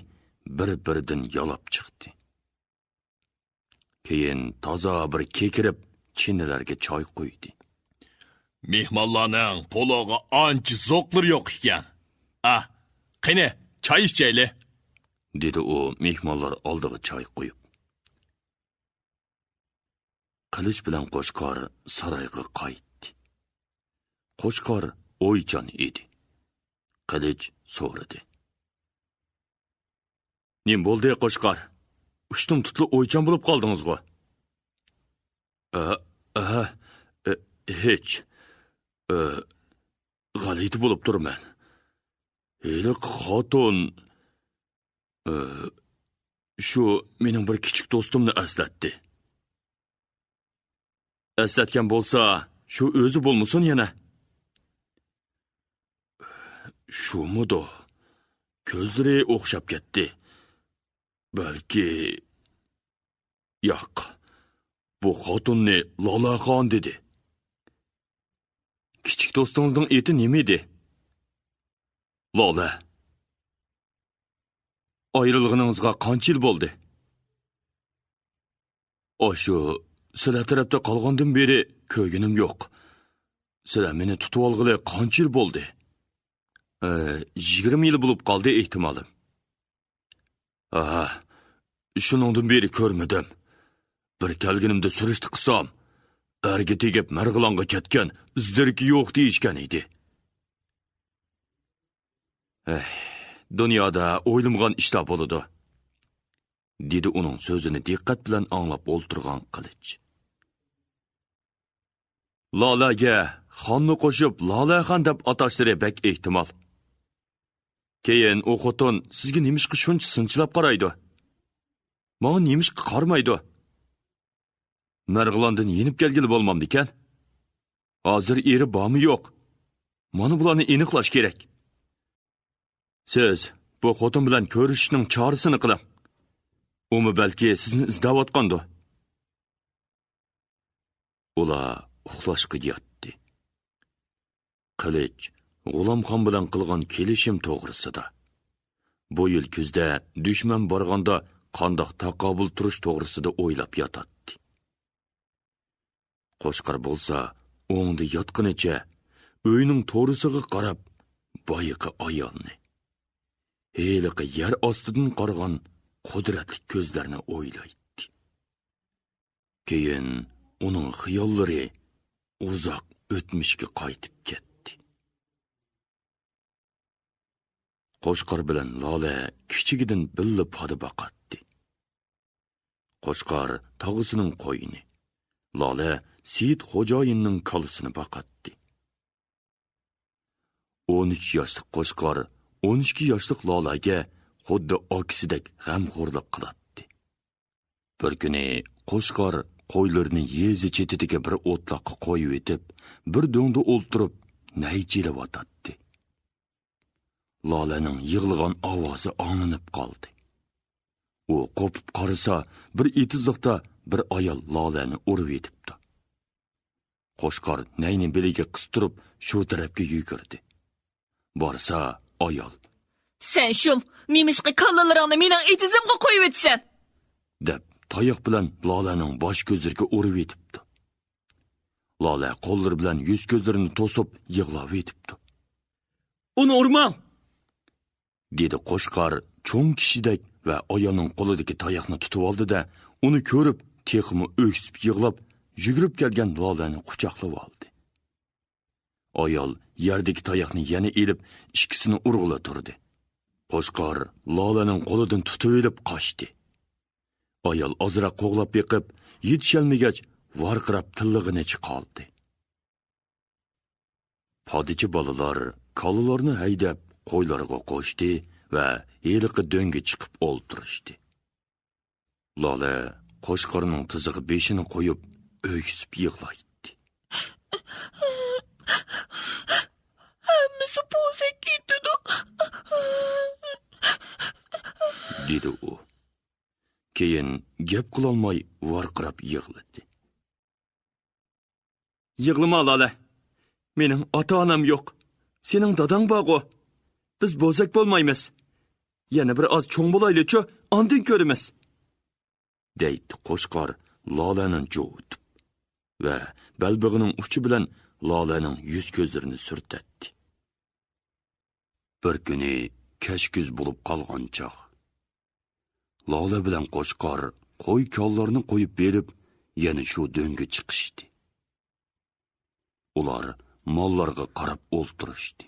بىر-بىرىدىن يالاپ چىقتى. كېيىن تازا بىر كېكىرىپ، چىنىلەرگە چاي قۇيدى. مېھمانلارنىڭ پولۇغا ئانچە زوقلىرى يوق ئىكەن. ئا، قېنى، چاي ئىچەيلى، دېدى ئۇ مېھمانلار ئالدىغا چاي قۇيۇپ. قىلىچ بىلەن قوچقار سارايغا قايتتى. قوچقار ئويچان ئىدى. قىلىچ سورىدى. نېمە بولدى، قوچقار؟ ئۇشتۇمتۇتلا ئويچان بولۇپ قالدىڭىزغۇ؟ ئە، ئە، ئە، ھېچ. ئە، غەلىتە بولۇپ تۇرىمەن. ھېلىقى خاتۇن، ئە، شۇ مېنىڭ بىر كىچىك دوستۇمنى ئەسلەتتى. ئەسلەتكەن بولسا، شۇ ئۆزى بولمىسۇن يەنە؟ شۇمىدۇ؟ كۆزلىرى ئوخشاپ كەتتى. بەلكى، ياق، بۇ خاتۇننى لالەخان دېدى. كىچىك دوستىڭىزنىڭ ئېتى نېمە ئىدى؟ لالە. ئايرىلغىنىڭىزغا قانچە يىل بولدى؟ ئاشۇ سىلەر تەرەپتە قالغاندىن بېرى كۆرگىنىم يوق. سىلەر مېنى تۇتۇۋالغىلى قانچە يىل بولدى؟ ئە، يىگىرمە يىل بولۇپ قالدى ئېھتىمالىم. ئاھا، شۇنىڭدىن بېرى كۆرمىدىم. بىر كەلگىنىمدە سۈرۈشتە قىلسام، ئەرگە تېگىپ مەرغىلانغا كەتكەن، ئىز-دېرىكى يوق دېيىشكەن ئىدى. ئەھ، دۇنيادا ئويلىمىغان ئىشلار بولىدۇ، دېدى ئۇنىڭ سۆزىنى دىققەت بىلەن ئاڭلاپ ئولتۇرغان قىلىچ. لالەگە خاننى قوشۇپ، لالەخان دەپ ئاتاشلىرى بەك ئېھتىمال. كېيىن ئۇ خوتۇن سىزگە نېمىشقا شۇنچە سىنچىلاپ قارايدۇ؟ ماڭا نېمىشقا قارىمايدۇ؟ مەرغىلاندىن يېنىپ كەلگىلى بولمامدىكەن؟ ھازىر ئېرى بارمۇ يوق؟ مانا بۇلارنى ئېنىقلاش كېرەك. سىز بۇ خوتۇن بىلەن كۆرۈشۈشنىڭ چارىسىنى قىلىڭ. ئۇمۇ بەلكى سىزنى ئىزدەۋاتقاندۇ. ئۇلار ئۇخلاشقا ياتتى. قىلىچ غۇلامخان بىلەن قىلغان كېلىشىم توغرىسىدا، بۇ يىل كۈزدە دۈشمەن بارغاندا قانداق تاقابىل تۇرۇش توغرىسىدا ئويلاپ ياتاتتى. قوچقار بولسا ئوڭدا ياتقىنىچە ئۆينىڭ تورۇسىغا قاراپ بايىقى ئايالنى، ھېلىقى يەر ئاستىدىن قارىغان قۇدرەتلىك كۆزلەرنى ئويلايتتى. كېيىن ئۇنىڭ خىياللىرى ئۇزاق ئۆتمۈشكە قايتىپ كەتتى. قوچقار بىلەن لالە كىچىكىدىن بىللە پادا باقاتتى. قوچقار تاغىسىنىڭ قويىنى، لالە سېيىت خوجايىننىڭ كالىسىنى باقاتتى. ئون ئۈچ ياشلىق قوچقار ئون ئىككى ياشلىق لالەگە خۇددى ئاكىسىدەك غەمخورلۇق قىلاتتى. بىر كۈنى قوچقار قويلىرىنى يېزا چېتىدىكى بىر ئوتلاققا قويۇۋېتىپ، بىر دۆڭدە ئولتۇرۇپ نەي چېلىۋاتاتتى. لالەنىڭ يىغلىغان ئاۋازى ئاڭلىنىپ قالدى. ئۇ قوپۇپ قارىسا، بىر ئېتىزلىقتا بىر ئايال لالەنى ئۇرۇۋېتىپتۇ. قوچقار نەينى بېلىگە قىستۇرۇپ، شۇ تەرەپكە يۈگۈردى. بارسا، ئايال، سەن شۇم، نېمىشقا كاللىلىرىڭنى مېنىڭ ئېتىزىمغا قويۇۋېتىسەن؟ دەپ، تاياق بىلەن لالەنىڭ باش كۆزلىرىگە ئۇرۇۋېتىپتۇ. لالە قوللىرى بىلەن يۈز كۆزلىرىنى توسۇپ يىغلاۋېتىپتۇ. ئۇنى ئۇرماڭ! دېدى قوچقار چوڭ كىشىدەك ۋە ئايالنىڭ قولىدىكى تاياقنى تۇتۇۋالدى-دە، ئۇنى كۆرۈپ تېخىمۇ ئۆكسۈپ يىغلاپ، يۈگۈرۈپ كەلگەن لالەنى قۇچاقلىۋالدى. ئايال يەردىكى تاياقنى يەنە ئېلىپ، ئىككىسىنى ئۇرغىلى تۇردى. قوچقار لالەنىڭ قولىدىن تۇتۇۋېلىپ قاچتى. ئايال ئازراق قوغلاپ بېقىپ، يېتىشەلمىگەچ، ۋارقىراپ تىللىغىنىچە قالدى. پادىچى بالىلار كالىلارنى ھەيدەپ، قويلارغا قوشتى ۋە ھېلىقى دۆڭگە چىقىپ ئولتۇرۇشتى. لالە قوچقارنىڭ تىزىغا بېشىنى قويۇپ، ئۆكسۈپ يىغلايتتى. ھەممىسى بوزەك كېتىدۇ، دېدى ئۇ. كېيىن گەپ قىلالماي ۋارقىراپ يىغلىدى. يىغلىما، لالە. مېنىڭ ئاتا-ئانام يوق. سېنىڭ داداڭ بارغۇ. بىز بوزەك بولمايمىز. يەنە بىر ئاز چوڭ بولايلىچۇ، ئاندىن كۆرىمىز، دەيتتى قوچقار لالەنى جوۋۇتۇپ ۋە بەلبېغىنىڭ ئۇچى بىلەن لالەنىڭ يۈز-كۆزلىرىنى سۈرتەتتى. بىر كۈنى كەچ كۈز بولۇپ قالغان چاغ، لالە بىلەن قوچقار قوي-كالىلارنى قويۇپ بېرىپ، يەنە شۇ دۆڭگە چىقىشتى. ئۇلار ماللارغا قاراپ ئولتۇرۇشتى.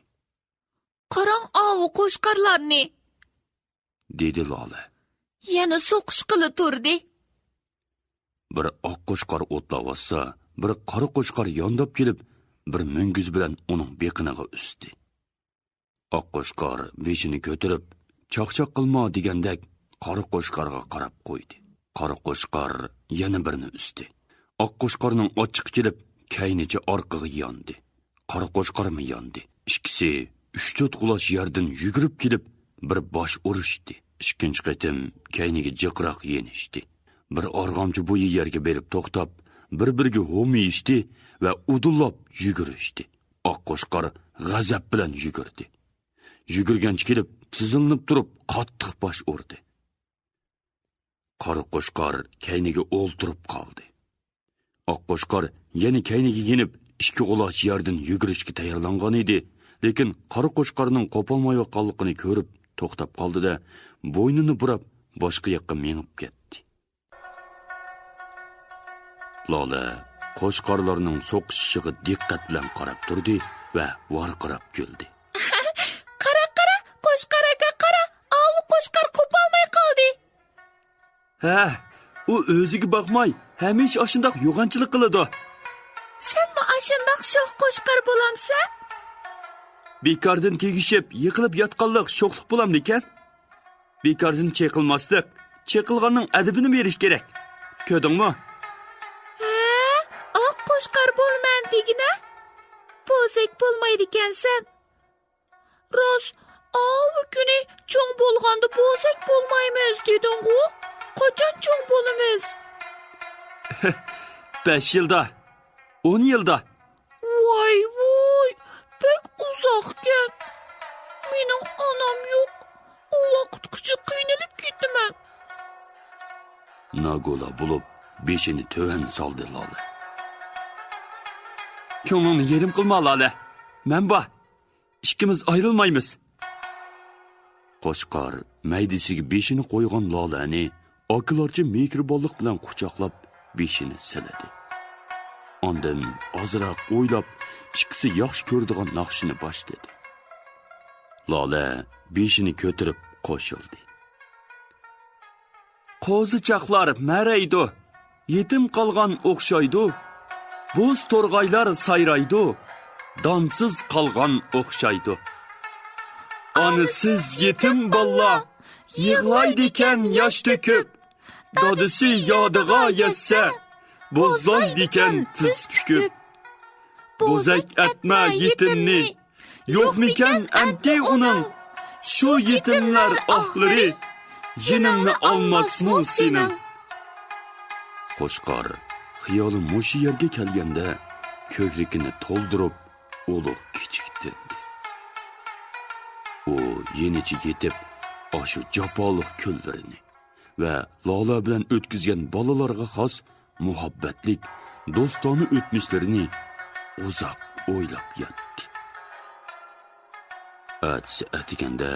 قاراڭ ئاۋۇ قوچقارلارنى، دېدى لالە. يەنە سوقۇشقىلى تۇردى. بىر ئاق قوچقار ئوتلاۋاتسا، بىر قارا قوچقار يانداپ كېلىپ، بىر مۈڭگۈز بىلەن ئۇنىڭ بېقىنىغا ئۈستى. ئاق قوچقار بېشىنى كۆتۈرۈپ، چاقچاق قىلما دېگەندەك، قارا قوچقارغا قاراپ قويدى. قارا قوچقار يەنە بىرنى ئۈستى. ئاق قوچقارنىڭ ئاچچىقى كېلىپ، كەينىچە ئارقىغا ياندى. قارا قوچقارمۇ ياندى. ئىككىسى ئۈچ-تۆت قۇلاچ يەردىن يۈگۈرۈپ كېلىپ، بىر باش ئۇرۇشتى. ئىككىنچى قېتىم كەينىگە جىقراق يېنىشتى. بىر ئارغامچا بويى يەرگە بېرىپ توختاپ، بىر-بىرىگە ھومىيىشتى ۋە ئۇدۇللاپ يۈگۈرۈشتى. ئاق قوچقار غەزەپ بىلەن يۈگۈردى. يۈگۈرگەنچە كېلىپ، تىزلىنىپ تۇرۇپ، قاتتىق باش ئۇردى. قارا قوچقار كەينىگە ئولتۇرۇپ قالدى. ئاق قوچقار يەنە كەينىگە يېنىپ، ئىككى قۇلاچ يەردىن يۈگۈرۈشكە تەييارلانغان ئىدى، لېكىن قارا قوچقارنىڭ قوپالمايۋاتقانلىقىنى كۆرۈپ، توختاپ قالدى-دە، بوينىنى بۇراپ، باشقا ياققا مېڭىپ كەتتى. لالە قوچقارلارنىڭ سوقۇشۇشىغا دىققەت بىلەن قاراپ تۇردى ۋە ۋارقىراپ كۈلدى. قارا، قارا، قوچقار ئاكا، قارا، ئاۋۇ قوچقار قوپالماي قالدى. ھە، ئۇ ئۆزىگە باقماي، ھەمىشە ئاشۇنداق يوغانچىلىق قىلىدۇ. سەنمۇ ئاشۇنداق شوخ قوچقار بولامسەن؟ بىكاردىن تېگىشىپ، يىقىلىپ ياتقانلىق شوخلۇق بولامدىكەن؟ بىكاردىن چېقىلماسلىق، چېقىلغاننىڭ ئەدىپىنى بېرىش كېرەك. كۆردۈڭمۇ؟ ھە، ئاق قوچقار بولىمەن دېگىنە؟ بوزەك بولمايدىكەنسەن. راست، ئاۋۇ كۈنى چوڭ بولغاندا بوزەك بولمايمىز دېدىڭغۇ؟ قاچان چوڭ بولىمىز؟ بەش يىلدا، ئون يىلدا. ۋاي ۋاي، بەك ئۇزاقكەن. مېنىڭ ئانام يوق. ئۇ ۋاقىتقىچە قىينىلىپ كېتىمەن. ناگۇلا بولۇپ بېشىنى تۆۋەن سالدى لالە. كۆڭلۈڭنى يېرىم قىلما لالە. مەن بار. ئىككىمىز ئايرىلمايمىز. قوچقار مەيدىسىگە بېشىنى قويغان لالەنى ئاكىلارچە مېھرىبانلىق بىلەن قۇچاقلاپ، بېشىنى سىلىدى. ئاندىن ئازراق ئويلاپ، ئىككىسى ياخشى كۆرىدىغان ناخشىنى باشلىدى. لالە بېشىنى كۆتۈرۈپ قوشۇلدى. قوزىچاقلار مەرەيدۇ، يېتىم قالغان ئوخشايدۇ. بوز تورغايلار سايرايدۇ، دانسىز قالغان ئوخشايدۇ. ئانىسىز يېتىم باللا يىغلايدىكەن ياش تۆكۈپ. دادىسى يادىغا يەتسە، بوزلايدىكەن تىز پۈكۈپ. بوزەك ئەتمە يېتىمنى، يوقمىكەن ئەمدى ئۇنىڭ؟ شۇ يېتىملەر ئاھلىرى، جېنىڭنى ئالماسمۇ سېنىڭ؟ قوچقار خىيالى مۇشۇ يەرگە كەلگەندە، كۆكرىكىنى تولدۇرۇپ، ئۇلۇغ كىچىك تىندى. ئۇ يېنىچە يېتىپ، ئاشۇ جاپالىق كۈنلىرىنى ۋە لالە بىلەن ئۆتكۈزگەن بالىلارغا خاس مۇھەببەتلىك، دوستانە ئۆتمۈشلىرىنى ئۇزاق ئويلاپ ياتتى. ئەتىسى ئەتىگەندە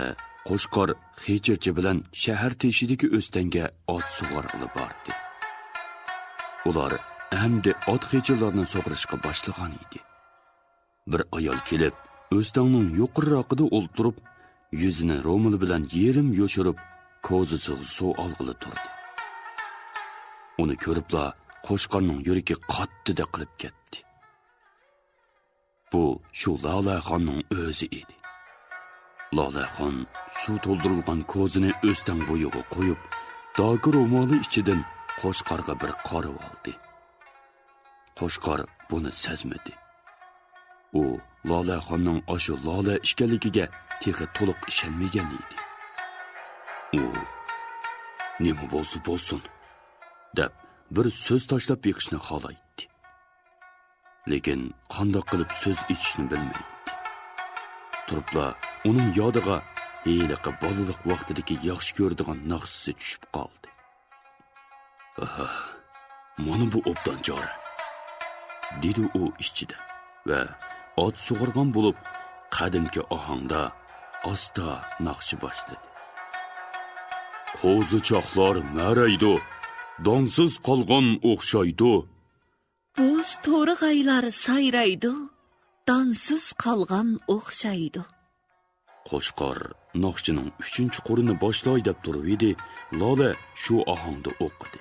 قوچقار خېچىرچى بىلەن شەھەر تېشىدىكى ئۆستەڭگە ئات سۇغارغىلى باردى. ئۇلار ئەمدى ئات خېچىرلارنى سۇغىرىشقا باشلىغان ئىدى. بىر ئايال كېلىپ، ئۆستەڭنىڭ يۇقىرىراقىدا ئولتۇرۇپ، يۈزىنى رومىلى بىلەن يېرىم يوشۇرۇپ، كوزىسىغا سۇ ئالغىلى تۇردى. ئۇنى كۆرۈپلا قوچقارنىڭ يۈرىكى قاتتىدەك قىلىپ كەتتى. بۇ شۇ لالەخاننىڭ ئۆزى ئىدى. لالەخان سۇ تولدۇرۇلغان كوزىنى ئۆستەڭ بويىغا قويۇپ، داكا رومالى ئىچىدىن قوچقارغا بىر قارىۋالدى. قوچقار بۇنى سەزمىدى. ئۇ لالەخاننىڭ ئاشۇ لالە ئىكەنلىكىگە تېخى تولۇق ئىشەنمىگەن ئىدى. ئۇ، «نېمە بولسا بولسۇن» دەپ، بىر سۆز تاشلاپ بېقىشنى خالايتتى. لېكىن قانداق قىلىپ سۆز ئېچىشنى بىلمەيتتى. تۇرۇپلا ئۇنىڭ يادىغا ھېلىقى بالىلىق ۋاقتىدىكى ياخشى كۆرىدىغان ناخشىسى چۈشۈپ قالدى. «ئاھا، مانا بۇ ئوبدان چارە» دېدى ئۇ ئىچىدە ۋە ئات سۇغارغان بولۇپ، قەدىمكى ئاھاڭدا ئاستا ناخشا باشلىدى. «قوزىچاقلار مەرەيدۇ، دانسىز قالغان ئوخشايدۇ.» بوز تورغايلار سايرايدۇ، دانسىز قالغان ئوخشايدۇ. قوچقار ناخشىنىڭ ئۈچىنچى قۇرىنى باشلاي دەپ تۇرۇۋىدى، لالە شۇ ئاھاڭدا ئوقۇدى.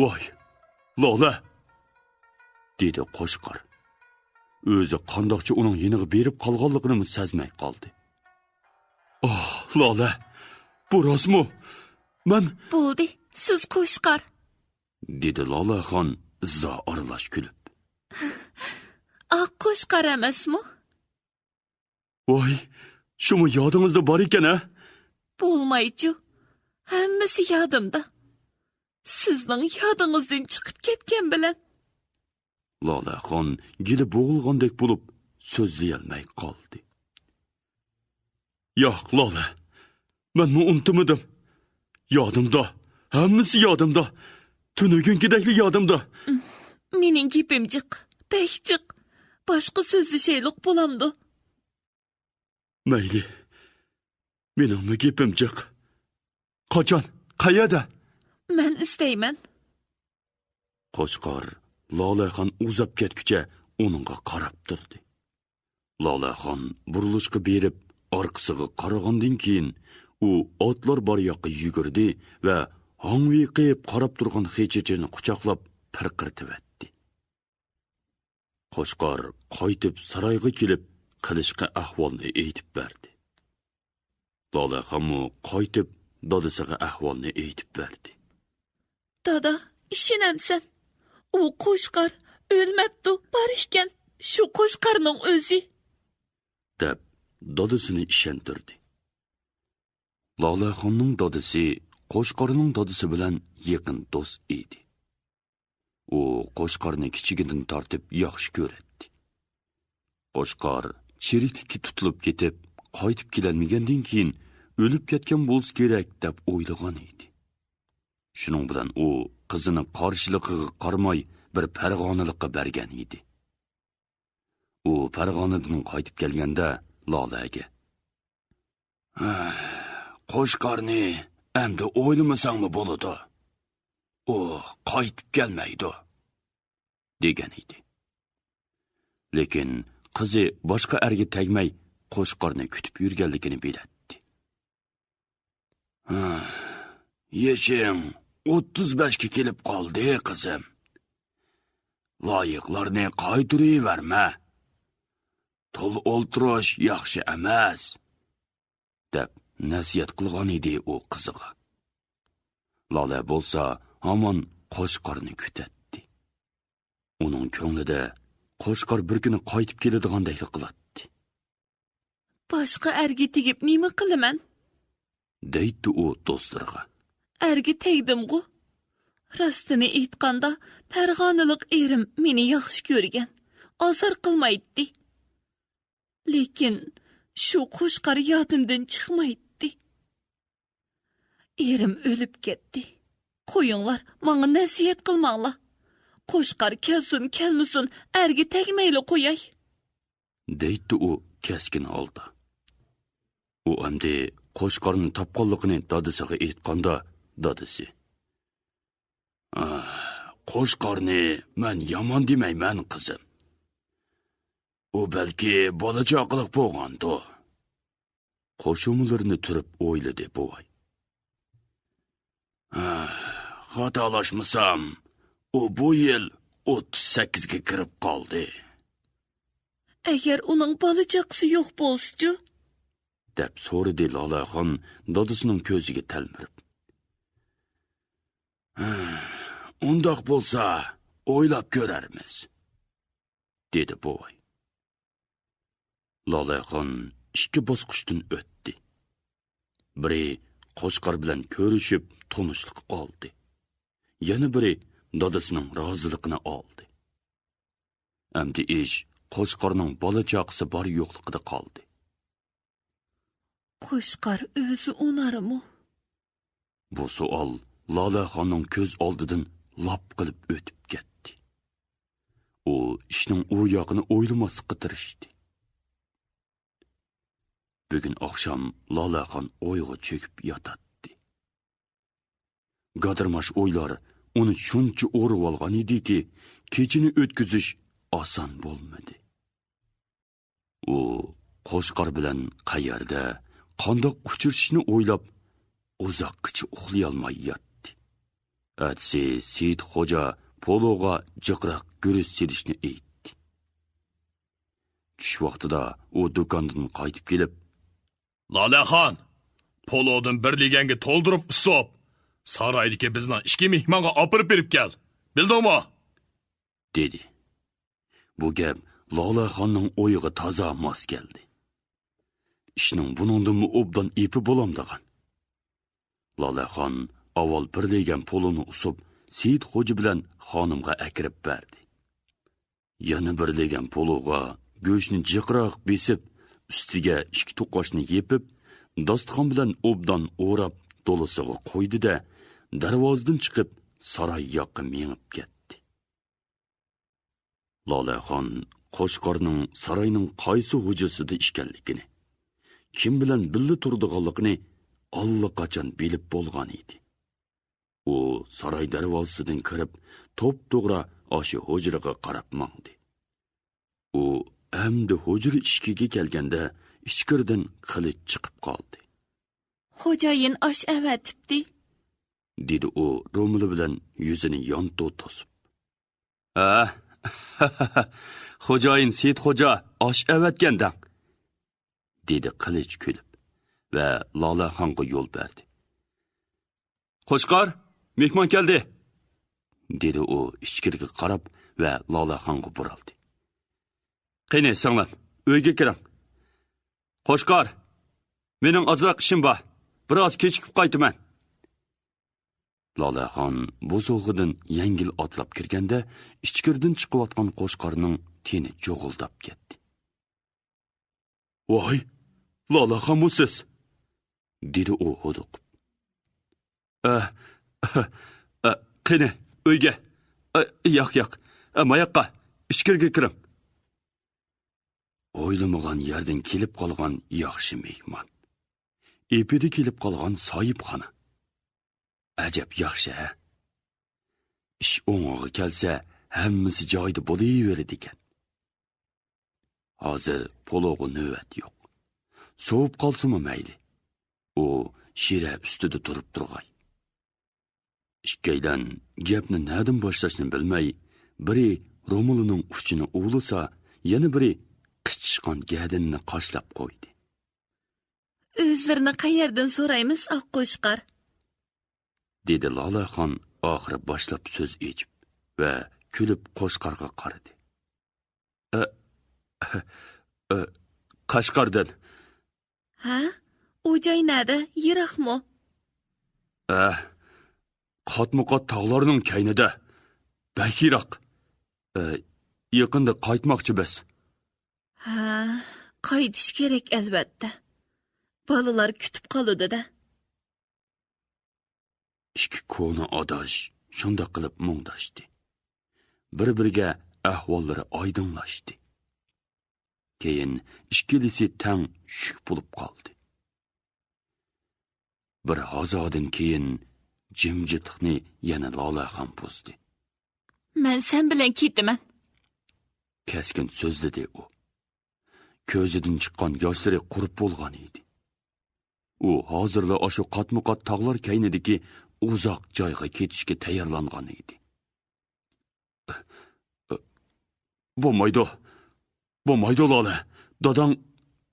«ۋاي، لالە!» دېدى قوچقار. ئۆزى قانداقچە ئۇنىڭ يېنىغا بېرىپ قالغانلىقىنىمۇ سەزمەي قالدى. «ئاھ، لالە! بۇ راستمۇ؟ مەن...» «بولدى، سىز قوچقار.» دېدى لالەخان ئىزا ئارىلاش كۈلۈپ. «ئاق قوچقار ئەمەسمۇ؟» «ۋاي، شۇمۇ يادىڭىزدا بار ئىكەن، ھە؟» «بولمايچۇ، ھەممىسى يادىمدا. سىزنىڭ يادىڭىزدىن چىقىپ كەتكەن بىلەن.» لالەخان گېلى بوغۇلغاندەك بولۇپ، سۆزلىيەلمەي قالدى. «ياق، لالە، مەنمۇ ئۇنتۇمىدىم. يادىمدا، ھەممىسى يادىمدا. تۈنۈگۈنكىدەكلا يادىمدا.» «مېنىڭ گېپىم جىق، بەك جىق. باشقا سۆزلىشەيلۇق بولامدۇ؟» «مەيلى، مېنىڭمۇ گېپىم جىق. قاچان؟ قەيەردە؟» «مەن ئىزدەيمەن.» قوچقار لالەخان ئۇزاپ كەتكۈچە ئۇنىڭغا قاراپ تۇردى. لالەخان بۇرۇلۇشقا بېرىپ، ئارقىسىغا قارىغاندىن كېيىن، ئۇ ئاتلار بار ياققا يۈگۈردى ۋە ھاڭۋېقىپ قاراپ تۇرغان خېچىرچىنى قۇچاقلاپ پىرقىرىتىۋەتتى. قوچقار قايتىپ سارايغا كېلىپ، قىلىچقا ئەھۋالنى ئېيتىپ بەردى. لالەخانمۇ قايتىپ دادىسىغا ئەھۋالنى ئېيتىپ بەردى. «دادا، ئىشىنەمسەن؟ ئۇ قوچقار ئۆلمەپتۇ، بار ئىكەن، شۇ قوچقارنىڭ ئۆزى.» دەپ، دادىسىنى ئىشەندۈردى. لالەخاننىڭ دادىسى قوچقارنىڭ دادىسى بىلەن يېقىن دوست ئىدى. ئۇ قوچقارنى كىچىكىدىن تارتىپ ياخشى كۆرەتتى. قوچقار چىرىكلىككە تۇتۇلۇپ كېتىپ، قايتىپ كېلەلمىگەندىن كېيىن، ئۆلۈپ كەتكەن بولسا كېرەك، دەپ ئويلىغان ئىدى. شۇنىڭ بىلەن ئۇ قىزىنى قارشىلىقىغا قارىماي، بىر پەرغانىلىققا بەرگەن ئىدى. ئۇ پەرغانىدىن قايتىپ كەلگەندە، لالەگە، «ھە، قوچقارنى ئەمدى ئويلىمىساڭمۇ بولىدۇ. ئۇ قايتىپ كەلمەيدۇ» دېگەن ئىدى. لېكىن قىزى باشقا ئەرگە تەگمەي، قوچقارنى كۈتۈپ يۈرگەنلىكىنى بىلەتتى. «ھە، يېشىڭ ئوتتۇز بەشكە كېلىپ قالدى، قىزىم. لايىقلارنى قايتۇرۇۋەرمە. تولا ئولتۇرۇش ياخشى ئەمەس» دەپ نەسىھەت قىلغان ئىدى ئۇ قىزىغا. لالە بولسا ھامان قوچقارنى كۈتەتتى. ئۇنىڭ كۆڭلىدە قوچقار بىر كۈنى قايتىپ كېلىدىغاندەكلا قىلاتتى. «باشقا ئەرگە تېگىپ نېمە قىلىمەن؟» دەيتتى ئۇ دوستلىرىغا. «ئەرگە تەگدىمغۇ؟ راستىنى ئېيتقاندا، پەرغانىلىق ئېرىم مېنى ياخشى كۆرگەن، ئازار قىلمايتتى. لېكىن شۇ قوچقار يادىمدىن چىقمايتتى. ئېرىم ئۆلۈپ كەتتى. قويۇڭلار، ماڭا نەسىھەت قىلماڭلار. قوچقار كەلسۇن، كەلمىسۇن، ئەرگە تەگمەيلا قوياي» دەيتتى ئۇ كەسكىن ھالدا. ئۇ ئەمدى قوچقارنى تاپقانلىقىنى دادىسىغا ئېيتقاندا، دادىسى، «ئاھ، قوچقارنى مەن يامان دېمەيمەن، قىزىم. ئۇ بەلكى بالا چاقىلىق بولغاندۇ؟ قوشۇمىلىرىنى تۈرۈپ ئويلىدى بوۋاي. ھە، خاتالاشمىسام، ئۇ بۇ يىل ئوتتۇز سەككىزگە كىرىپ قالدى. ئەگەر ئۇنىڭ بالا چاقىسى يوق بولسىچۇ؟ دەپ سورىدى لالەخان دادىسىنىڭ كۆزىگە تەلمۈرۈپ. ھە، ئۇنداق بولسا، ئويلاپ كۆرەرمىز، دېدى بوۋاي. لالەخان ئىككى باسقۇچتىن ئۆتتى. بىرى قوچقار بىلەن كۆرۈشۈپ تونۇشلۇق ئالدى. يەنە بىرى دادىسىنىڭ رازىلىقىنى ئالدى. ئەمدى ئىش قوچقارنىڭ بالا چاقىسى بار يوقلۇقىدا قالدى. قوچقار ئۆزى ئۇنارمۇ؟ بۇ سوئال لالەخاننىڭ كۆز ئالدىدىن لاپ قىلىپ ئۆتۈپ كەتتى. ئۇ ئىشنىڭ ئۇ ياقىنى ئويلىماسلىققا تىرىشتى. بۈگۈن ئاخشام لالەخان ئويغا چۆكۈپ ياتاتتى. گادىرماش ئويلار ئۇنى شۇنچە ئورىۋالغان ئىدىكى، كېچىنى ئۆتكۈزۈش ئاسان بولمىدى. ئۇ قوچقار بىلەن قەيەردە، قانداق ئۇچرىشىشنى ئويلاپ، ئۇزاققىچە ئۇخلىيالماي ياتتى. ئەتىسى سېيىت خوجا پولوغا جىقراق گۈرۈچ سېلىشنى ئېيتتى. چۈش ۋاقتىدا ئۇ دۇكاندىن قايتىپ كېلىپ، لالەخان، پولودىن بىر لېگەنگە تولدۇرۇپ ئۇسۇپ، سارايدىكى بىزنىڭ ئىككى مېھمانغا ئاپىرىپ بېرىپ كەل. بىلدىڭمۇ؟ دېدى. بۇ گەپ لالەخاننىڭ ئويىغا تازا ماس كەلدى. ئىشنىڭ بۇنىڭدىنمۇ ئوبدان ئېپى بولامدىغان؟ لالەخان ئاۋۋال بىر لېگەن پولۇنى ئۇسۇپ، سېيىت خوجا بىلەن خانىمغا ئەكىرىپ بەردى. يەنە بىر لېگەن پولۇغا گۆشنى جىقراق بېسىپ، ئۈستىگە ئىككى توقاچنى يېپىپ، داستىخان بىلەن ئوبدان ئوراپ، دولىسىغا قويدى-دە، دەرۋازىدىن چىقىپ، ساراي ياققا مېڭىپ كەتتى. لالەخان قوچقارنىڭ ساراينىڭ قايسى ھۇجرىسىدا ئىكەنلىكىنى، كىم بىلەن بىللە تۇرىدىغانلىقىنى ئاللىقاچان بىلىپ بولغان ئىدى. ئۇ ساراي دەرۋازىسىدىن كىرىپ، توپتوغرا ئاشۇ ھۇجرىغا قاراپ ماڭدى. ئۇ ئەمدى ھۇجرا ئىشىكىگە كەلگەندە، ئىچكىرىدىن قىلىچ چىقىپ قالدى. خوجايىن ئاش ئەۋەتىپتى، دېدى ئۇ رومىلى بىلەن يۈزىنى يانتۇ توسۇپ. ھە، خوجايىن سېيىت خوجا ئاش ئەۋەتكەندەڭ، دېدى قىلىچ كۈلۈپ ۋە لالەخانغا يول بەردى. قوچقار، مېھمان كەلدى، دېدى ئۇ ئىچكىرىگە قاراپ ۋە لالەخانغا بۇرالدى. قېنى، سىڭلىم، ئۆيگە كىرىڭ. قوچقار، مېنىڭ ئازراق ئىشىم بار، بىراز كېچىكىپ قايتىمەن. لالەخان بوسۇغىدىن يەڭگىل ئاتلاپ كىرگەندە، ئىچكىرىدىن چىقىۋاتقان قوچقارنىڭ تېنى جۇغۇلداپ كەتتى. ۋاي، لالەخانمۇ سىز؟ دېدى ئۇ ھودۇقۇپ. ئە، ئە، ئە، قېنى، ئۆيگە. ئە، ياق، ياق. ئە، ماياققا، ئىچكىرىگە كىرىڭ. ئويلىمىغان يەردىن كېلىپ قالغان ياخشى مېھمان. ئېپىدە كېلىپ قالغان ساھىبخانا. ئەجەب ياخشى، ھە؟ ئىش ئوڭىغا كەلسە، ھەممىسى جايىدا بولۇۋېرىدىكەن. ھازىر پولۇغا نۆۋەت يوق. سوۋۇپ قالسىمۇ مەيلى. ئۇ شىرە ئۈستىدە تۇرۇپ تۇرغاي. ئىككىيلەن گەپنى نەدىن باشلاشنى بىلمەي، بىرى رومىلىنىڭ ئۇچىنى ئۇۋىلىسا، يەنە بىرى قىچىشقان گەدىنىنى قاشلاپ قويدى. ئۆزلىرىنى قەيەردىن سورايمىز، ئاق قوچقار؟ دېدى لالەخان ئاخىرى باشلاپ سۆز ئېچىپ ۋە كۈلۈپ قوچقارغا قارىدى. ئە، ئە، ئە، قەشقەردىن. ھە؟ ئۇ جاي نەدە؟ يىراقمۇ؟ ئە، قاتمۇقات تاغلارنىڭ كەينىدە. بەك يىراق. ئە، يېقىندا قايتماقچى بىز. ھە، قايتىش كېرەك ئەلۋەتتە. بالىلار كۈتۈپ قالىدۇ-دە. ئىككى كونا ئاداش شۇنداق قىلىپ مۇڭداشتى. بىر-بىرىگە ئەھۋاللىرى ئايدىڭلاشتى. كېيىن ئىككىلىسى تەڭ شۈك بولۇپ قالدى. بىر ھازادىن كېيىن جىمجىتلىقنى يەنە لالەخان بۇزدى. مەن سەن بىلەن كېتىمەن. كەسكىن سۆزلىدى ئۇ. كۆزىدىن چىققان ياشلىرى قۇرۇپ بولغان ئىدى. ئۇ ھازىرلا ئاشۇ قاتمۇقات تاغلار كەينىدىكى ئۇزاق جايغا كېتىشكە تەييارلانغان ئىدى. بولمايدۇ. بولمايدۇ، لالە. داداڭ،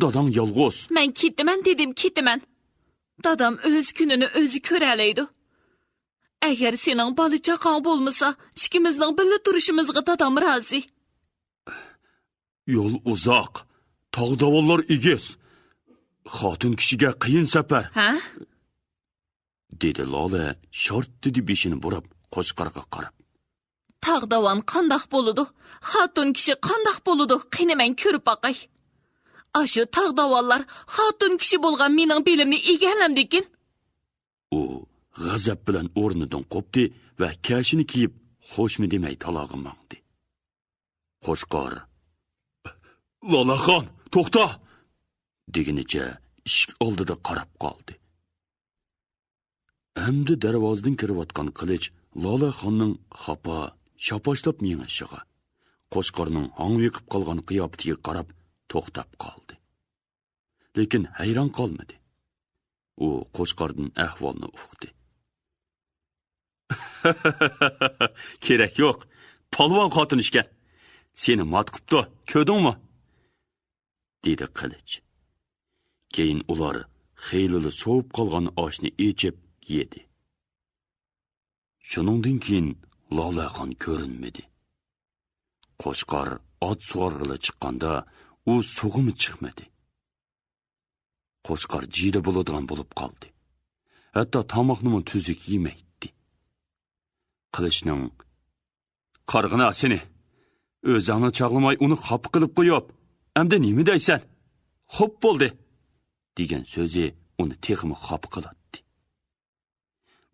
داداڭ يالغۇز. مەن كېتىمەن دېدىم، كېتىمەن. دادام ئۆز كۈنىنى ئۆزى كۆرەلەيدۇ. ئەگەر سېنىڭ بالا-چاقاڭ بولمىسا، ئىككىمىزنىڭ بىللە تۇرۇشىمىزغا دادام رازى. يول ئۇزاق. تاغ-داۋانلار ئېگىز. خاتۇن كىشىگە قىيىن سەپەر. ھە؟ دېدى لالە شارتتىدە بېشىنى بۇراپ قوچقارغا قاراپ. تاغ-داۋان قانداق بولىدۇ؟ خاتۇن كىشى قانداق بولىدۇ؟ قېنى مەن كۆرۈپ باقاي. ئاشۇ تاغ-داۋانلار خاتۇن كىشى بولغان مېنىڭ بېلىمنى ئىگىلەمدىكىن؟ ئۇ غەزەپ بىلەن ئورنىدىن قوپتى ۋە كەشىنى كىيىپ، خوشمۇ دېمەي تالاغا ماڭدى. قوچقار، لالەخان، توختا! دېگىنىچە ئىشىك ئالدىدا قاراپ قالدى. ئەمدى دەرۋازىدىن كىرىۋاتقان قىلىچ لالەخاننىڭ خاپا، شاپاشلاپ مېڭىشىغا، قوچقارنىڭ ھاڭۋېقىپ قالغان قىياپىتىگە قاراپ توختاپ قالدى. لېكىن ھەيران قالمىدى. ئۇ قوچقاردىن ئەھۋالنى ئۇقتى. كېرەك يوق. پالۋان خاتۇن ئىكەن. سېنى مات قىپتۇ، كۆردۈڭمۇ؟ دېدى قىلىچ. كېيىن ئۇلار خېلىلا سوۋۇپ قالغان ئاشنى ئېچىپ يېدى. شۇنىڭدىن كېيىن لالەخان كۆرۈنمىدى. قوچقار ئات سۇغارغىلى چىققاندا، ئۇ سۇغىمۇ چىقمىدى. قوچقار جىدە بولىدىغان بولۇپ قالدى. ھەتتا تاماقنىمۇ تۈزۈك يېمەيتتى. قىلىچنىڭ، «قارىغىنا سېنى! ئۆزۈڭنى چاغلىماي ئۇنى خاپا قىلىپ قويۇپ، ئەمدى نېمە دەيسەن؟ خوپ بولدى!» دېگەن سۆزى ئۇنى تېخىمۇ خاپا قىلاتتى.